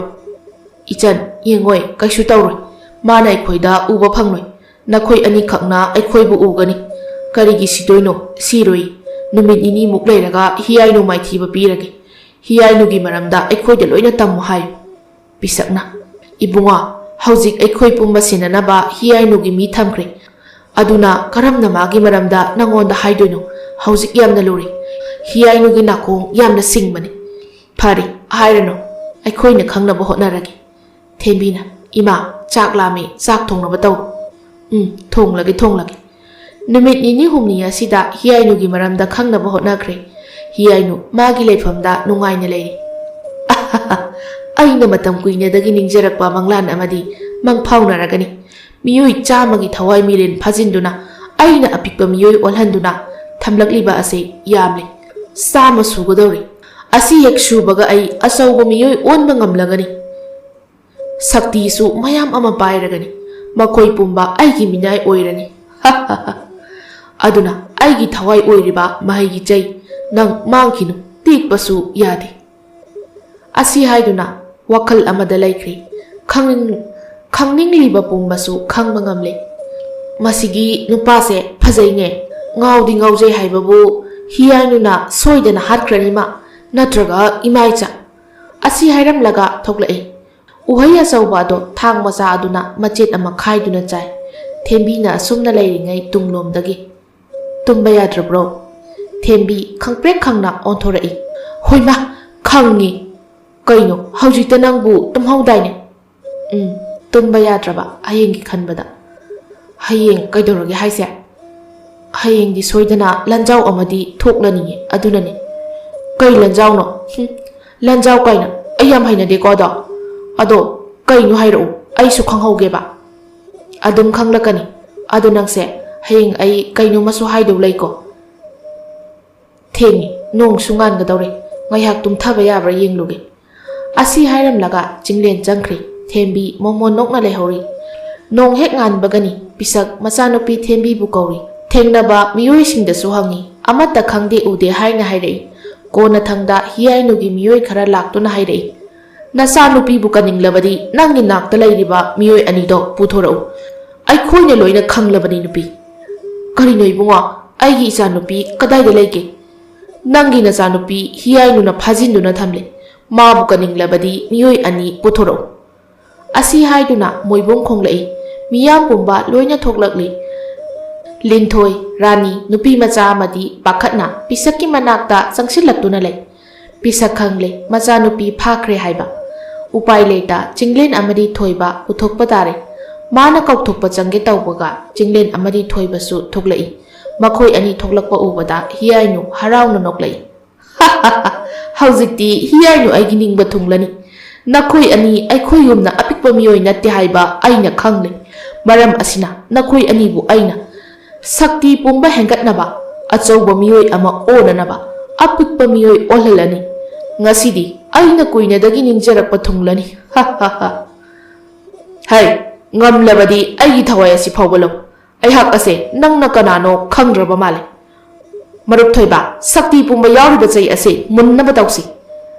"ꯏꯆꯟ, ꯌꯦꯡꯉꯣꯏ, ꯀꯩꯁꯨ ꯇꯧꯔꯣꯏ꯫ ꯃꯥꯅ ꯑꯩꯈꯣꯏꯗ ꯎꯕ ꯐꯪꯂꯣꯏ꯫ ꯅꯈꯣꯏ ꯑꯅꯤꯈꯛꯅ ꯑꯩꯈꯣꯏꯕꯨ ꯎꯒꯅꯤ꯫ ꯀꯔꯤꯒꯤ ꯁꯤꯗꯣꯏꯅꯣ? ꯁꯤꯔꯣꯏ꯫ ꯅꯨꯃꯤꯠ ꯅꯤꯅꯤꯃꯨꯛ ꯂꯩꯔꯒ ꯍꯤꯌꯥꯏꯅꯨ ꯃꯥꯏꯊꯤꯕ ꯄꯤꯔꯒꯦ꯫ ꯍꯤꯌꯥꯏꯅꯨꯒꯤ ꯃꯔꯝꯗ ꯑꯩꯈꯣꯏꯗ ꯂꯣꯏꯅ ꯇꯝꯃꯨ ꯍꯥꯏꯌꯨ꯫" ꯄꯤꯁꯛꯅ, "ꯏꯕꯨꯡꯉꯣ, ꯍꯧꯖꯤꯛ ꯑꯩꯈꯣꯏ ꯄꯨꯝꯕ ꯁꯦꯟꯅꯅꯕ ꯍꯤꯌꯥꯏꯅꯨꯒꯤ ꯃꯤ ꯊꯝꯈ꯭ꯔꯦ꯫ ꯑꯗꯨꯅ ꯀꯔꯝꯅ ꯃꯥꯒꯤ ꯃꯔꯝꯗ ꯅꯉꯣꯟꯗ ꯍꯥꯏꯗꯣꯏꯅꯣ? ꯍꯧꯖꯤꯛ ꯌꯥꯝꯅ ꯂꯨꯔꯦ꯫ ꯍꯤꯌꯥꯏꯅꯨꯒꯤ ꯅꯥꯀꯣꯡ ꯌꯥꯝꯅ ꯁꯤꯡꯕꯅꯤ꯫ ꯐꯔꯦ, ꯍꯥꯏꯔꯅꯨ꯫ ꯑꯩꯈꯣꯏꯅ ꯈꯪꯅꯕ ꯍꯣꯠꯅꯔꯒꯦ꯫" ꯊꯦꯝꯕꯤꯅ, "ꯏꯃꯥ, ꯆꯥꯛ ꯂꯥꯝꯃꯦ, ꯆꯥꯛ ꯊꯣꯡꯅꯕ ꯇꯧꯔꯣ꯫" "ꯎꯝ, ꯊꯣꯡꯂꯒꯦ, ꯊꯣꯡꯂꯒꯦ꯫" ꯅꯨꯃꯤꯠ ꯅꯤꯅꯤ ꯍꯨꯝꯅꯤ ꯑꯁꯤꯗ ꯍꯤꯌꯥꯏꯅꯨꯒꯤ ꯃꯔꯝꯗ ꯈꯪꯅꯕ ꯍꯣꯠꯅꯈ꯭ꯔꯦ꯫ ꯍꯤꯌꯥꯏꯅꯨ ꯃꯥꯒꯤ ꯂꯩꯐꯝꯗ ꯅꯨꯡꯉꯥꯏꯅ ꯂꯩꯔꯤ꯫ "ꯑꯩꯅ ꯃꯇꯝ ꯀꯨꯏꯅꯗꯒꯤ ꯅꯤꯡꯖꯔꯛꯄ ꯃꯪꯂꯥꯟ ꯑꯃꯗꯤ ꯃꯪ ꯐꯥꯎꯅꯔꯒꯅꯤ꯫ ꯃꯤꯑꯣꯏ ꯆꯥꯝꯃꯒꯤ ꯊꯋꯥꯏ ꯃꯤꯔꯦꯟ ꯐꯥꯖꯤꯟꯗꯨꯅ ꯑꯩꯅ ꯑꯄꯤꯛꯄ ꯃꯤꯑꯣꯏ ꯑꯣꯜꯍꯟꯗꯨꯅ ꯊꯝꯂꯛꯂꯤꯕ ꯑꯁꯤ ꯌꯥꯝꯂꯦ꯫ ꯆꯥꯝꯃ ꯁꯨꯒꯗꯧꯔꯦ꯫ ꯑꯁꯤ ꯍꯦꯛ ꯁꯨꯕꯒ ꯑꯩ ꯑꯆꯧꯕ ꯃꯤꯑꯣꯏ ꯑꯣꯟꯕ ꯉꯝꯂꯒꯅꯤ꯫ ꯁꯛꯇꯤꯁꯨ ꯃꯌꯥꯝ ꯑꯃ ꯄꯥꯏꯔꯒꯅꯤ꯫ ꯃꯈꯣꯏ ꯄꯨꯝꯕ ꯑꯩꯒꯤ ꯃꯤꯅꯥꯏ ꯑꯣꯏꯔꯅꯤ꯫" "ꯑꯗꯨꯅ ꯑꯩꯒꯤ ꯊꯋꯥꯏ ꯑꯣꯏꯔꯤꯕ ꯃꯍꯩꯒꯤ ꯆꯩ, ꯅꯪ ꯃꯥꯡꯈꯤꯅꯨ, ꯇꯦꯛꯄꯁꯨ ꯌꯥꯗꯦ꯫" ꯑꯁꯤ ꯍꯥꯏꯗꯨꯅ ꯋꯥꯈꯜ ꯑꯃꯗ ꯂꯩꯈ꯭ꯔꯦ꯫ ꯈꯪꯅꯤꯡ-, ꯈꯪꯅꯤꯡꯂꯤꯕ ꯄꯨꯝꯕꯁꯨ ꯈꯪꯕ ꯉꯝꯂꯦ꯫ "ꯃꯁꯤꯒꯤ ꯅꯨꯄꯥꯁꯦ ꯐꯖꯩꯅꯦ꯫ ꯉꯥꯎꯗꯤ ꯉꯥꯎꯖꯩ ꯍꯥꯏꯕꯕꯨ ꯍꯤꯌꯥꯏꯅꯨꯅ ꯁꯣꯏꯗꯅ ꯍꯥꯠꯈ꯭ꯔꯅꯤ ꯃꯥ, ꯅꯠꯇ꯭ꯔꯒ ꯏꯃꯥ ꯏꯆꯥ꯫" ꯑꯁꯤ ꯍꯥꯏꯔꯝꯂꯒ ꯊꯣꯛꯂꯛꯏ꯫ ꯎꯍꯩ ꯑꯆꯧꯕ ꯑꯗꯣ ꯊꯥꯡ ꯃꯆꯥ ꯑꯗꯨꯅ ꯃꯆꯦꯠ ꯑꯃ ꯈꯥꯏꯗꯨꯅ ꯆꯥꯏ꯫ ꯊꯦꯝꯕꯤꯅ ꯑꯁꯨꯝꯅ ꯂꯩꯔꯤꯉꯩ ꯇꯨꯡꯂꯣꯝꯗꯒꯤ, "ꯇꯨꯝꯕ ꯌꯥꯗ꯭ꯔꯕ꯭ꯔꯣ?" ꯊꯦꯝꯕꯤ ꯈꯪꯄ꯭ꯔꯦꯛ ꯈꯪꯅ ꯑꯣꯟꯊꯣꯔꯛꯏ꯫ "ꯍꯣꯏꯃ, ꯈꯪꯉꯤ꯫ ꯀꯩꯅꯣ, ꯍꯧꯖꯤꯛꯇ ꯅꯪꯕꯨ ꯇꯨꯝꯍꯧꯗꯥꯏꯅꯦ?" "ꯎꯝ, ꯇꯨꯝꯕ ꯌꯥꯗ꯭ꯔꯕ ꯍꯌꯦꯡꯒꯤ ꯈꯟꯕꯗ꯫" "ꯍꯌꯦꯡ ꯀꯩꯗꯧꯔꯒꯦ ꯍꯥꯏꯁꯦ?" "ꯍꯌꯦꯡꯗꯤ ꯁꯣꯏꯗꯅ ꯂꯟꯖꯥꯎ ꯑꯃꯗꯤ ꯊꯣꯛꯂꯅꯤꯌꯦ, ꯑꯗꯨꯅꯅꯦ꯫" "ꯀꯩ ꯂꯟꯖꯥꯎꯅꯣ?" "ꯍꯨꯝ, ꯂꯟꯖꯥꯎ ꯀꯥꯏꯅ, ꯑꯩ ꯌꯥꯝ ꯍꯩꯅꯗꯦꯀꯣ ꯑꯗꯣ꯫ ꯑꯗꯣ ꯀꯩꯅꯣ ꯍꯥꯏꯔꯛꯎ, ꯑꯩꯁꯨ ꯈꯪꯍꯧꯒꯦꯕ꯫" "ꯑꯗꯨꯝ ꯈꯪꯂꯛꯀꯅꯤ꯫ ꯑꯗꯣ ꯅꯪꯁꯦ, ꯍꯌꯦꯡ ꯑꯩ ꯀꯩꯅꯣꯝꯃꯁꯨ ꯍꯥꯏꯗꯧ ꯂꯩꯀꯣ꯫ ꯊꯦꯡꯉꯦ, ꯅꯣꯡꯁꯨ ꯉꯥꯟꯒꯗꯧꯔꯦ꯫ ꯉꯥꯏꯍꯥꯛ ꯇꯨꯝꯊꯕ ꯌꯥꯕ꯭ꯔꯥ ꯌꯦꯡꯂꯨꯒꯦ꯫" ꯑꯁꯤ ꯍꯥꯏꯔꯝꯂꯒ ꯆꯤꯡꯂꯦꯟ ꯆꯪꯈ꯭ꯔꯦ꯫ ꯊꯦꯝꯕꯤ ꯃꯣꯃꯣꯟ ꯅꯣꯛꯅ ꯂꯩꯍꯧꯔꯤ꯫ ꯅꯣꯡ ꯍꯦꯛ ꯉꯥꯟꯕꯒꯅꯤ ꯄꯤꯁꯛ ꯃꯆꯥꯅꯨꯄꯤ ꯊꯦꯝꯕꯤꯕꯨ ꯀꯧꯔꯤ꯫ ꯊꯦꯡꯅꯕ ꯃꯤꯑꯣꯏꯁꯤꯡꯗꯁꯨ ꯍꯪꯉꯤ꯫ ꯑꯃꯠꯇ ꯈꯪꯗꯦ ꯎꯗꯦ ꯍꯥꯏꯅ ꯍꯥꯏꯔꯛꯏ꯫ ꯀꯣꯟꯅꯊꯪꯗ ꯍꯤꯌꯥꯏꯅꯨꯒꯤ ꯃꯤꯑꯣꯏ ꯈꯔ ꯂꯥꯛꯇꯨꯅ ꯍꯥꯏꯔꯛꯏ, "ꯅꯆꯥꯅꯨꯄꯤꯕꯨ ꯀꯟꯅꯤꯡꯂꯕꯗꯤ ꯅꯪꯒꯤ ꯅꯥꯛꯇ ꯂꯩꯔꯤꯕ ꯃꯤꯑꯣꯏ ꯑꯅꯤꯗꯣ ꯄꯨꯊꯣꯔꯛꯎ꯫" "ꯑꯩꯈꯣꯏꯅ ꯂꯣꯏꯅ ꯈꯪꯂꯕꯅꯤ ꯅꯨꯄꯤ꯫" "ꯀꯔꯤꯅꯣ ꯏꯕꯨꯡꯉꯣ, ꯑꯩꯒꯤ ꯏꯆꯥꯅꯨꯄꯤ ꯀꯗꯥꯏꯗ ꯂꯩꯒꯦ?" "ꯅꯪꯒꯤ ꯅꯆꯥꯅꯨꯄꯤ ꯍꯤꯌꯥꯏꯅꯨꯅ ꯐꯥꯖꯤꯟꯗꯨꯅ ꯊꯝꯂꯦ꯫ ꯃꯥꯕꯨ ꯀꯟꯅꯤꯡꯂꯕꯗꯤ ꯃꯤꯑꯣꯏ ꯑꯅꯤ ꯄꯨꯊꯣꯔꯛꯎ꯫" ꯑꯁꯤ ꯍꯥꯏꯗꯨꯅ ꯃꯣꯏꯕꯨꯡ ꯈꯣꯡꯂꯛꯏ꯫ ꯃꯤꯌꯥꯝ ꯄꯨꯝꯕ ꯂꯣꯏꯅ ꯊꯣꯛꯂꯛꯂꯤ꯫ ꯂꯤꯟꯊꯣꯏ, ꯔꯥꯅꯤ, ꯅꯨꯄꯤ ꯃꯆꯥ ꯑꯃꯗꯤ ꯄꯥꯈꯠꯅ ꯄꯤꯁꯛꯀꯤ ꯃꯅꯥꯛꯇ ꯆꯪꯁꯤꯜꯂꯛꯇꯨꯅ ꯂꯩ꯫ ꯄꯤꯁꯛ ꯈꯪꯂꯦ ꯃꯆꯥꯅꯨꯄꯤ ꯐꯥꯈ꯭ꯔꯦ ꯍꯥꯏꯕ꯫ ꯎꯄꯥꯏ ꯂꯩꯇ ꯆꯤꯡꯂꯦꯟ ꯑꯃꯗꯤ ꯊꯣꯏꯕ ꯄꯨꯊꯣꯛꯄ ꯇꯥꯔꯦ꯫ ꯃꯥꯅ ꯀꯧꯊꯣꯛꯄ ꯆꯪꯒꯦ ꯇꯧꯕꯒ ꯆꯤꯡꯂꯦꯟ ꯑꯃꯗꯤ ꯊꯣꯏꯕꯁꯨ ꯊꯣꯛꯂꯛꯏ꯫ ꯃꯈꯣꯏ ꯑꯅꯤ ꯊꯣꯛꯂꯛꯄ ꯎꯕꯗ ꯍꯤꯌꯥꯏꯅꯨ ꯍꯔꯥꯎꯅ ꯅꯣꯛꯂꯛꯏ꯫ "ꯍꯧꯖꯤꯛꯇꯤ ꯍꯤꯌꯥꯏꯅꯨ ꯑꯩꯒꯤ ꯅꯤꯡꯕ ꯊꯨꯡꯂꯅꯤ꯫ ꯅꯈꯣꯏ ꯑꯅꯤ ꯑꯩꯈꯣꯏꯒꯨꯝꯅ ꯑꯄꯤꯛꯄ ꯃꯤꯑꯣꯏ ꯅꯠꯇꯦ ꯍꯥꯏꯕ ꯑꯩꯅ ꯈꯪꯂꯦ꯫ ꯃꯔꯝ ꯑꯁꯤꯅ ꯅꯈꯣꯏ ꯑꯅꯤꯕꯨ ꯑꯩꯅ ꯁꯛꯇꯤ ꯄꯨꯝꯕ ꯍꯦꯟꯒꯠꯅꯕ, ꯑꯆꯧꯕ ꯃꯤꯑꯣꯏ ꯑꯃ ꯑꯣꯟꯅꯅꯕ ꯑꯄꯤꯛꯄ ꯃꯤꯑꯣꯏ ꯑꯣꯜꯍꯜꯂꯅꯤ꯫ ꯉꯁꯤꯗꯤ ꯑꯩꯅ ꯀꯨꯏꯅꯗꯒꯤ ꯅꯤꯡꯖꯔꯛꯄ ꯊꯨꯡꯂꯅꯤ꯫ ꯍ ꯍ ꯍ꯫ ꯍꯩ, ꯉꯝꯂꯕꯗꯤ ꯑꯩꯒꯤ ꯊꯋꯥꯏ ꯑꯁꯤ ꯐꯥꯎꯕ ꯂꯧ꯫ ꯑꯩꯍꯥꯛ ꯑꯁꯦ ꯅꯪꯅ ꯀꯅꯥꯅꯣ ꯈꯪꯗ꯭ꯔꯕ ꯃꯥꯜꯂꯦ꯫ ꯃꯔꯨꯞ ꯊꯣꯏꯕ, ꯁꯛꯇꯤ ꯄꯨꯝꯕ ꯌꯥꯎꯔꯤꯕ ꯆꯩ ꯑꯁꯤ ꯃꯨꯟꯅꯕ ꯇꯧꯁꯤ꯫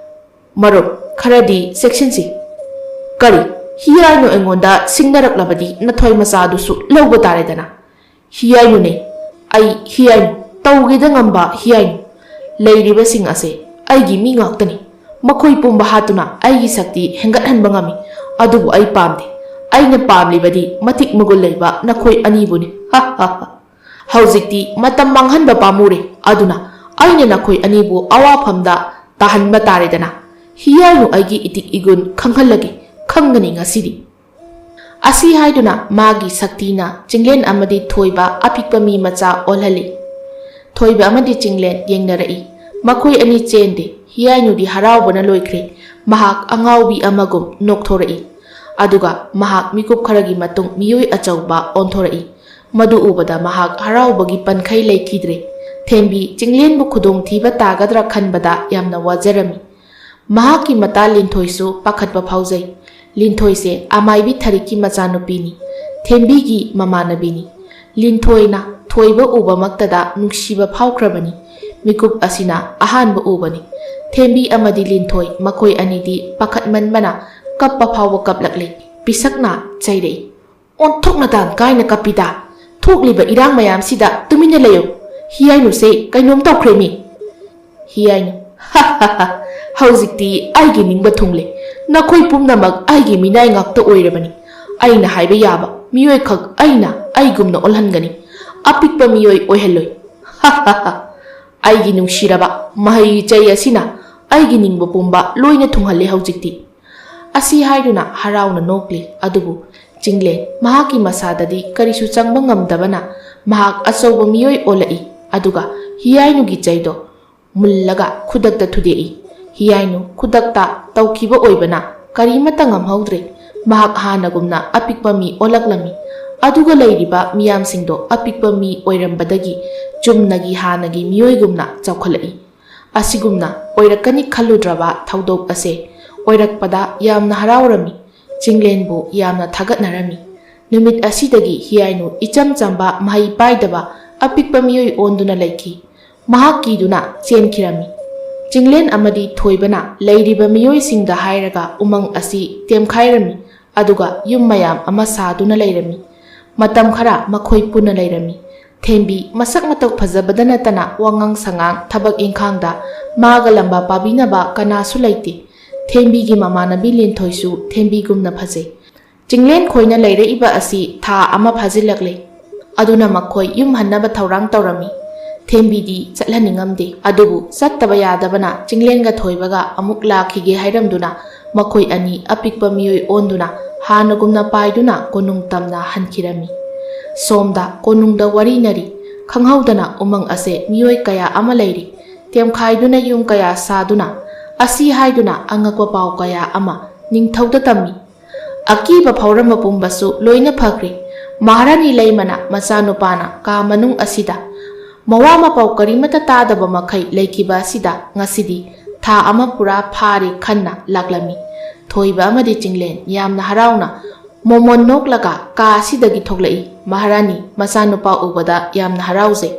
ꯃꯔꯨꯞ, ꯈꯔꯗꯤ ꯆꯦꯛꯁꯤꯟꯁꯤ꯫ ꯀꯔꯤ? ꯍꯤꯌꯥꯏꯅꯨ ꯑꯩꯉꯣꯟꯗ ꯁꯤꯡꯅꯔꯛꯂꯕꯗꯤ ꯅꯊꯣꯏ ꯃꯆꯥꯗꯨꯁꯨ ꯂꯧꯕ ꯇꯥꯔꯦꯗꯅ꯫ ꯍꯤꯌꯥꯏꯅꯨꯅꯦ, ꯑꯩ ꯍꯤꯌꯥꯏꯅꯨ, ꯇꯧꯒꯦꯗ ꯉꯝꯕ ꯍꯤꯌꯥꯏꯅꯨ꯫ ꯂꯩꯔꯤꯕꯁꯤꯡ ꯑꯁꯦ ꯑꯩꯒꯤ ꯃꯤ ꯉꯥꯛꯇꯅꯤ꯫ ꯃꯈꯣꯏ ꯄꯨꯝꯕ ꯍꯥꯠꯇꯨꯅ ꯑꯩꯒꯤ ꯁꯛꯇꯤ ꯍꯦꯟꯒꯠꯍꯟꯕ ꯉꯝꯃꯤ꯫ ꯑꯗꯨꯕꯨ ꯑꯩ ꯄꯥꯝꯗꯦ꯫ ꯑꯩꯅ ꯄꯥꯝꯂꯤꯕꯗꯤ ꯃꯇꯤꯛ ꯃꯒꯨꯟ ꯂꯩꯕ ꯅꯈꯣꯏ ꯑꯅꯤꯕꯨꯅꯤ꯫ ꯍ ꯍ ꯍ꯫ ꯍꯧꯖꯤꯛꯇꯤ ꯃꯇꯝ ꯃꯥꯡꯍꯟꯕ ꯄꯥꯝꯃꯨꯔꯦ꯫ ꯑꯗꯨꯅ ꯑꯩꯅ ꯅꯈꯣꯏ ꯑꯅꯤꯕꯨ ꯑꯋꯥꯐꯝꯗ ꯇꯥꯍꯟꯕ ꯇꯥꯔꯦꯗꯅ꯫ ꯍꯤꯌꯥꯏꯅꯨ ꯑꯩꯒꯤ ꯏꯇꯤꯛ ꯏꯒꯨꯟ ꯈꯪꯍꯜꯂꯒꯦ, ꯈꯪꯒꯅꯤ ꯉꯁꯤꯗꯤ꯫ ꯑꯁꯤ ꯍꯥꯏꯗꯨꯅ ꯃꯥꯒꯤ ꯁꯛꯇꯤꯅ ꯆꯤꯡꯂꯦꯟ ꯑꯃꯗꯤ ꯊꯣꯏꯕ ꯑꯄꯤꯛꯄ ꯃꯤ ꯃꯆꯥ ꯑꯣꯜꯍꯜꯂꯤ꯫ ꯊꯣꯏꯕ ꯑꯃꯗꯤ ꯆꯤꯡꯂꯦꯟ ꯌꯦꯡꯅꯔꯛꯏ꯫ ꯃꯈꯣꯏ ꯑꯅꯤ ꯆꯦꯟꯗꯦ꯫ ꯍꯤꯌꯥꯏꯅꯨꯗꯤ ꯍꯔꯥꯎꯕꯅ ꯂꯣꯏꯈ꯭ꯔꯦ꯫ ꯃꯍꯥꯛ ꯑꯉꯥꯎꯕꯤ ꯑꯃꯒꯨꯝ ꯅꯣꯛꯊꯣꯔꯛꯏ꯫ ꯑꯗꯨꯒ ꯃꯍꯥꯛ ꯃꯤꯀꯨꯞ ꯈꯔꯒꯤ ꯃꯇꯨꯡ ꯃꯤꯑꯣꯏ ꯑꯆꯧꯕ ꯑꯣꯟꯊꯣꯔꯛꯏ꯫ ꯃꯗꯨ ꯎꯕꯗ ꯃꯍꯥꯛ ꯍꯔꯥꯎꯕꯒꯤ ꯄꯟꯈꯩ ꯂꯩꯈꯤꯗ꯭ꯔꯦ꯫ ꯊꯦꯝꯕꯤ ꯆꯤꯡꯂꯦꯟꯕꯨ ꯈꯨꯗꯣꯡꯊꯤꯕ ꯇꯥꯒꯗ꯭ꯔꯥ ꯈꯟꯕꯗ ꯌꯥꯝꯅ ꯋꯥꯖꯔꯝꯃꯤ꯫ ꯃꯍꯥꯛꯀꯤ ꯃꯇꯥ ꯂꯤꯟꯊꯣꯏꯁꯨ ꯄꯥꯈꯠꯄ ꯐꯥꯎꯖꯩ꯫ ꯂꯤꯟꯊꯣꯏꯁꯦ ꯑꯃꯥꯏꯕꯤ ꯊꯔꯤꯛꯀꯤ ꯃꯆꯥꯅꯨꯄꯤꯅꯤ꯫ ꯊꯦꯝꯕꯤꯒꯤ ꯃꯃꯥꯟꯅꯕꯤꯅꯤ꯫ ꯂꯤꯟꯊꯣꯏꯅ ꯊꯣꯏꯕ ꯎꯕꯃꯛꯇꯗ ꯅꯨꯡꯁꯤꯕ ꯐꯥꯎꯈ꯭ꯔꯕꯅꯤ꯫ ꯃꯤꯀꯨꯞ ꯑꯁꯤꯅ ꯑꯍꯥꯟꯕ ꯎꯕꯅꯤ꯫ ꯊꯦꯝꯕꯤ ꯑꯃꯗꯤ ꯂꯤꯟꯊꯣꯏ ꯃꯈꯣꯏ ꯑꯅꯤꯗꯤ ꯄꯥꯈꯠꯃꯟꯕꯅ ꯀꯞꯄ ꯐꯥꯎꯕ ꯀꯞꯂꯛꯂꯦ꯫ ꯄꯤꯁꯛꯅ ꯆꯩꯔꯛꯏ꯫ "ꯑꯣꯟꯊꯣꯛꯅ ꯇꯥꯟ ꯀꯥꯏꯅ ꯀꯞꯄꯤꯗ! ꯊꯣꯛꯂꯤꯕ ꯏꯔꯥꯡ ꯃꯌꯥꯝꯁꯤꯗ ꯇꯨꯃꯤꯟꯅ ꯂꯩꯌꯨ꯫ ꯍꯤꯌꯥꯏꯅꯨꯁꯦ ꯀꯩꯅꯣꯝ ꯇꯧꯈ꯭ꯔꯦꯃꯤ!" ꯍꯤꯌꯥꯏꯅꯨ, "ꯍꯥ ꯍꯥ ꯍꯥ! ꯍꯧꯖꯤꯛꯇꯤ ꯑꯩꯒꯤ ꯅꯤꯡꯕ ꯊꯨꯡꯂꯦ꯫ ꯅꯈꯣꯏ ꯄꯨꯝꯅꯃꯛ ꯑꯩꯒꯤ ꯃꯤꯅꯥꯏ ꯉꯥꯛꯇ ꯑꯣꯏꯔꯕꯅꯤ꯫ ꯑꯩꯅ ꯍꯥꯏꯕ ꯌꯥꯕ ꯃꯤꯑꯣꯏꯈꯛ ꯑꯩꯅ ꯑꯩꯒꯨꯝꯅ ꯑꯣꯜꯍꯟꯒꯅꯤ꯫ ꯑꯄꯤꯛꯄ ꯃꯤꯑꯣꯏ ꯑꯣꯏꯍꯜꯂꯣꯏ꯫ ꯍꯥ ꯍꯥ ꯍꯥ! ꯑꯩꯒꯤ ꯅꯨꯡꯁꯤꯔꯕ ꯃꯍꯩ ꯆꯩ ꯑꯁꯤꯅ ꯑꯩꯒꯤ ꯅꯤꯡꯕ ꯄꯨꯝꯕ ꯂꯣꯏꯅ ꯊꯨꯡꯍꯜꯂꯦ ꯍꯧꯖꯤꯛꯇꯤ꯫" ꯑꯁꯤ ꯍꯥꯏꯗꯨꯅ ꯍꯔꯥꯎꯅ ꯅꯣꯛꯂꯤ꯫ ꯑꯗꯨꯕꯨ ꯆꯤꯡꯂꯦꯟ ꯃꯍꯥꯛꯀꯤ ꯃꯁꯥꯗꯗꯤ ꯀꯔꯤꯁꯨ ꯆꯪꯕ ꯉꯝꯗꯕꯅ ꯃꯍꯥꯛ ꯑꯆꯧꯕ ꯃꯤꯑꯣꯏ ꯑꯣꯜꯂꯛꯏ꯫ ꯑꯗꯨꯒ ꯍꯤꯌꯥꯏꯅꯨꯒꯤ ꯆꯩꯗꯣ ꯃꯨꯜꯂꯒ ꯈꯨꯗꯛꯇ ꯊꯨꯗꯦꯛꯏ꯫ ꯍꯤꯌꯥꯏꯅꯨ ꯈꯨꯗꯛꯇ ꯇꯧꯈꯤꯕ ꯑꯣꯏꯕꯅ ꯀꯔꯤꯃꯠꯇ ꯉꯝꯍꯧꯗ꯭ꯔꯦ꯫ ꯃꯍꯥꯛ ꯍꯥꯟꯅꯒꯨꯝꯅ ꯑꯄꯤꯛꯄ ꯃꯤ ꯑꯣꯜꯂꯛꯂꯝꯃꯤ꯫ ꯑꯗꯨꯒ ꯂꯩꯔꯤꯕ ꯃꯤꯌꯥꯝꯁꯤꯡꯗꯣ ꯑꯄꯤꯛꯄ ꯃꯤ ꯑꯣꯏꯔꯝꯕꯗꯒꯤ ꯆꯨꯝꯅꯒꯤ ꯍꯥꯟꯅꯒꯤ ꯃꯤꯑꯣꯏꯒꯨꯝꯅ ꯆꯥꯎꯈꯠꯂꯛꯏ꯫ ꯑꯁꯤꯒꯨꯝꯅ ꯑꯣꯏꯔꯛꯀꯅꯤ ꯈꯜꯂꯨꯗ꯭ꯔꯕ ꯊꯧꯗꯣꯛ ꯑꯁꯦ ꯑꯣꯏꯔꯛꯄꯗ ꯌꯥꯝꯅ ꯍꯔꯥꯎꯔꯝꯃꯤ꯫ ꯆꯤꯡꯂꯦꯟꯕꯨ ꯌꯥꯝꯅ ꯊꯥꯒꯠꯅꯔꯝꯃꯤ꯫ ꯅꯨꯃꯤꯠ ꯑꯁꯤꯗꯒꯤ ꯍꯤꯌꯥꯏꯅꯨ ꯏꯆꯝ ꯆꯝꯕ ꯃꯍꯩ ꯄꯥꯏꯗꯕ ꯑꯄꯤꯛꯄ ꯃꯤꯑꯣꯏ ꯑꯣꯟꯗꯨꯅ ꯂꯩꯈꯤ꯫ ꯃꯍꯥꯛ ꯀꯤꯗꯨꯅ ꯆꯦꯟꯈꯤꯔꯝꯃꯤ꯫ ꯆꯤꯡꯂꯦꯟ ꯑꯃꯗꯤ ꯊꯣꯏꯕꯅ ꯂꯩꯔꯤꯕ ꯃꯤꯑꯣꯏꯁꯤꯡꯗ ꯍꯥꯏꯔꯒ ꯎꯃꯪ ꯑꯁꯤ ꯇꯦꯝꯈꯥꯏꯔꯝꯃꯤ꯫ ꯑꯗꯨꯒ ꯌꯨꯝ ꯃꯌꯥꯝ ꯑꯃ ꯁꯥꯗꯨꯅ ꯂꯩꯔꯝꯃꯤ꯫ ꯃꯇꯝ ꯈꯔ ꯃꯈꯣꯏ ꯄꯨꯟꯅ ꯂꯩꯔꯝꯃꯤ꯫ ꯊꯦꯝꯕꯤ ꯃꯁꯛ ꯃꯇꯧ ꯐꯖꯕꯗ ꯅꯠꯇꯅ ꯋꯥꯉꯥꯡ ꯁꯉꯥꯡ, ꯊꯕꯛ ꯏꯪꯈꯥꯡꯗ ꯃꯥꯒ ꯂꯝꯕꯥ ꯄꯥꯕꯤꯅꯕ ꯀꯅꯥꯁꯨ ꯂꯩꯇꯦ꯫ ꯊꯦꯝꯕꯤꯒꯤ ꯃꯃꯥꯟꯅꯕꯤ ꯂꯤꯟꯊꯣꯏꯁꯨ ꯊꯦꯝꯕꯤꯒꯨꯝꯅ ꯐꯖꯩ꯫ ꯆꯤꯡꯂꯦꯟ ꯈꯣꯏꯅ ꯂꯩꯔꯛꯏꯕ ꯑꯁꯤ ꯊꯥ ꯑꯃ ꯐꯥꯖꯤꯜꯂꯛꯂꯦ꯫ ꯑꯗꯨꯅ ꯃꯈꯣꯏ ꯌꯨꯝ ꯍꯟꯅꯕ ꯊꯧꯔꯥꯡ ꯇꯧꯔꯝꯃꯤ꯫ ꯊꯦꯝꯕꯤꯗꯤ ꯆꯠꯍꯟꯅꯤꯡꯉꯝꯗꯦ, ꯑꯗꯨꯕꯨ ꯆꯠꯇꯕ ꯌꯥꯗꯕꯅ ꯆꯤꯡꯂꯦꯟꯒ ꯊꯣꯏꯕꯒ ꯑꯃꯨꯛ ꯂꯥꯛꯈꯤꯒꯦ ꯍꯥꯏꯔꯝꯗꯨꯅ ꯃꯈꯣꯏ ꯑꯅꯤ ꯑꯄꯤꯛꯄ ꯃꯤꯑꯣꯏ ꯑꯣꯟꯗꯨꯅ ꯍꯥꯟꯅꯒꯨꯝꯅ ꯄꯥꯏꯗꯨꯅ ꯀꯣꯅꯨꯡ ꯇꯝꯅ ꯍꯟꯈꯤꯔꯝꯃꯤ꯫ ꯁꯣꯝꯗ ꯀꯣꯅꯨꯡꯗ ꯋꯥꯔꯤꯅꯔꯤ꯫ ꯈꯪꯍꯧꯗꯅ ꯎꯃꯪ ꯑꯁꯦ ꯃꯤꯑꯣꯏ ꯀꯌꯥ ꯑꯃ ꯂꯩꯔꯤ꯫ ꯇꯦꯝꯈꯥꯏꯗꯨꯅ ꯌꯨꯝ ꯀꯌꯥ ꯁꯥꯗꯨꯅ, ꯑꯁꯤ ꯍꯥꯏꯗꯨꯅ ꯑꯉꯛꯄ ꯄꯥꯎ ꯀꯌꯥ ꯑꯃ ꯅꯤꯡꯊꯧꯗ ꯇꯝꯃꯤ꯫ ꯑꯀꯤꯕ ꯐꯥꯎꯔꯝꯕ ꯄꯨꯝꯕꯁꯨ ꯂꯣꯏꯅ ꯐꯈ꯭ꯔꯦ꯫ ꯃꯍꯥꯔꯥꯅꯤ ꯂꯩꯃꯅ ꯃꯆꯥꯅꯨꯄꯥꯅ ꯀꯥ ꯃꯅꯨꯡ ꯑꯁꯤꯗ ꯃꯋꯥ ꯃꯄꯥꯎ ꯀꯔꯤꯃꯠꯇ ꯇꯥꯗꯕ ꯃꯈꯩ ꯂꯩꯈꯤꯕ ꯑꯁꯤꯗ ꯉꯁꯤꯗꯤ ꯊꯥ ꯑꯃ ꯄꯨꯔꯥ ꯐꯥꯔꯦ ꯈꯟꯅ ꯂꯥꯛꯂꯝꯃꯤ꯫ ꯊꯣꯏꯕ ꯑꯃꯗꯤ ꯆꯤꯡꯂꯦꯟ ꯌꯥꯝꯅ ꯍꯔꯥꯎꯅ ꯃꯣꯃꯣꯟ ꯅꯣꯛꯂꯒ ꯀꯥ ꯑꯁꯤꯗꯒꯤ ꯊꯣꯛꯂꯛꯏ꯫ ꯃꯍꯥꯔꯥꯅꯤ, ꯃꯆꯥꯅꯨꯄꯥ ꯎꯕꯗ ꯌꯥꯝꯅ ꯍꯔꯥꯎꯖꯩ꯫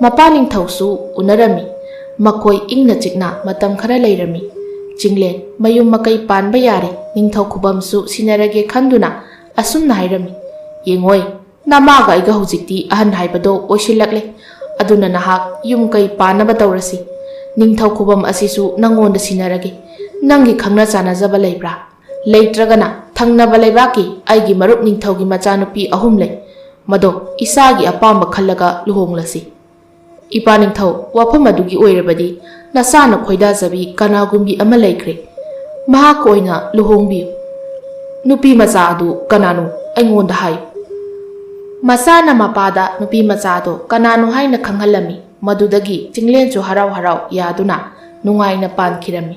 ꯃꯄꯥ ꯅꯤꯡꯊꯧꯁꯨ ꯎꯅꯔꯝꯃꯤ꯫ ꯃꯈꯣꯏ ꯏꯪꯅ ꯆꯤꯛꯅ ꯃꯇꯝ ꯈꯔ ꯂꯩꯔꯝꯃꯤ꯫ ꯆꯤꯡꯂꯦꯟ, ꯃꯌꯨꯝ ꯃꯀꯩ ꯄꯥꯟꯕ ꯌꯥꯔꯦ, ꯅꯤꯡꯊꯧ ꯈꯨꯕꯝꯁꯨ ꯁꯤꯟꯅꯔꯒꯦ ꯈꯟꯗꯨꯅ ꯑꯁꯨꯝꯅ ꯍꯥꯏꯔꯝꯃꯤ꯫ ꯌꯦꯡꯉꯣꯏ, ꯅꯃꯥꯒ ꯑꯩꯒ ꯍꯧꯖꯤꯛꯇꯤ ꯑꯍꯟ ꯍꯥꯏꯕꯗꯣ ꯑꯣꯏꯁꯤꯜꯂꯛꯂꯦ꯫ ꯑꯗꯨꯅ ꯅꯍꯥꯛ ꯌꯨꯝ ꯀꯩ ꯄꯥꯟꯅꯕ ꯇꯧꯔꯁꯤ꯫ ꯅꯤꯡꯊꯧ ꯈꯨꯕꯝ ꯑꯁꯤꯁꯨ ꯅꯪꯉꯣꯟꯗ ꯁꯤꯟꯅꯔꯒꯦ꯫ ꯅꯪꯒꯤ ꯈꯪꯅ ꯆꯥꯟꯅꯖꯕ ꯂꯩꯕ꯭ꯔꯥ? ꯂꯩꯇ꯭ꯔꯒꯅ ꯊꯪꯅꯕ ꯂꯩꯕꯥꯛꯀꯤ ꯑꯩꯒꯤ ꯃꯔꯨꯞ ꯅꯤꯡꯊꯧꯒꯤ ꯃꯆꯥꯅꯨꯄꯤ ꯑꯍꯨꯝ ꯂꯩ꯫ ꯃꯗꯣ ꯏꯆꯥꯒꯤ ꯑꯄꯥꯝꯕ ꯈꯜꯂꯒ ꯂꯨꯍꯣꯡꯂꯁꯤ꯫ ꯏꯄꯥ ꯅꯤꯡꯊꯧ, ꯋꯥꯐꯝ ꯑꯗꯨꯒꯤ ꯑꯣꯏꯔꯕꯗꯤ ꯅꯆꯥꯅ ꯈꯣꯏꯗꯥꯖꯕꯤ ꯀꯅꯥꯒꯨꯝꯕꯤ ꯑꯃ ꯂꯩꯈ꯭ꯔꯦ꯫ ꯃꯍꯥꯛꯀ ꯑꯣꯏꯅ ꯂꯨꯍꯣꯡꯕꯤꯌꯨ꯫ ꯅꯨꯄꯤ ꯃꯆꯥ ꯑꯗꯨ ꯀꯅꯥꯅꯣ? ꯑꯩꯉꯣꯟꯗ ꯍꯥꯏꯌꯨ꯫ ꯃꯆꯥꯅ ꯃꯄꯥꯗ ꯅꯨꯄꯤ ꯃꯆꯥ ꯑꯗꯨ ꯀꯅꯥꯅꯣ ꯍꯥꯏꯅ ꯈꯪꯍꯜꯂꯝꯃꯤ꯫ ꯃꯗꯨꯗꯒꯤ ꯆꯤꯡꯂꯦꯟꯁꯨ ꯍꯔꯥꯎ ꯍꯔꯥꯎ ꯌꯥꯗꯨꯅ ꯅꯨꯡꯉꯥꯏꯅ ꯄꯥꯟꯈꯤꯔꯝꯃꯤ꯫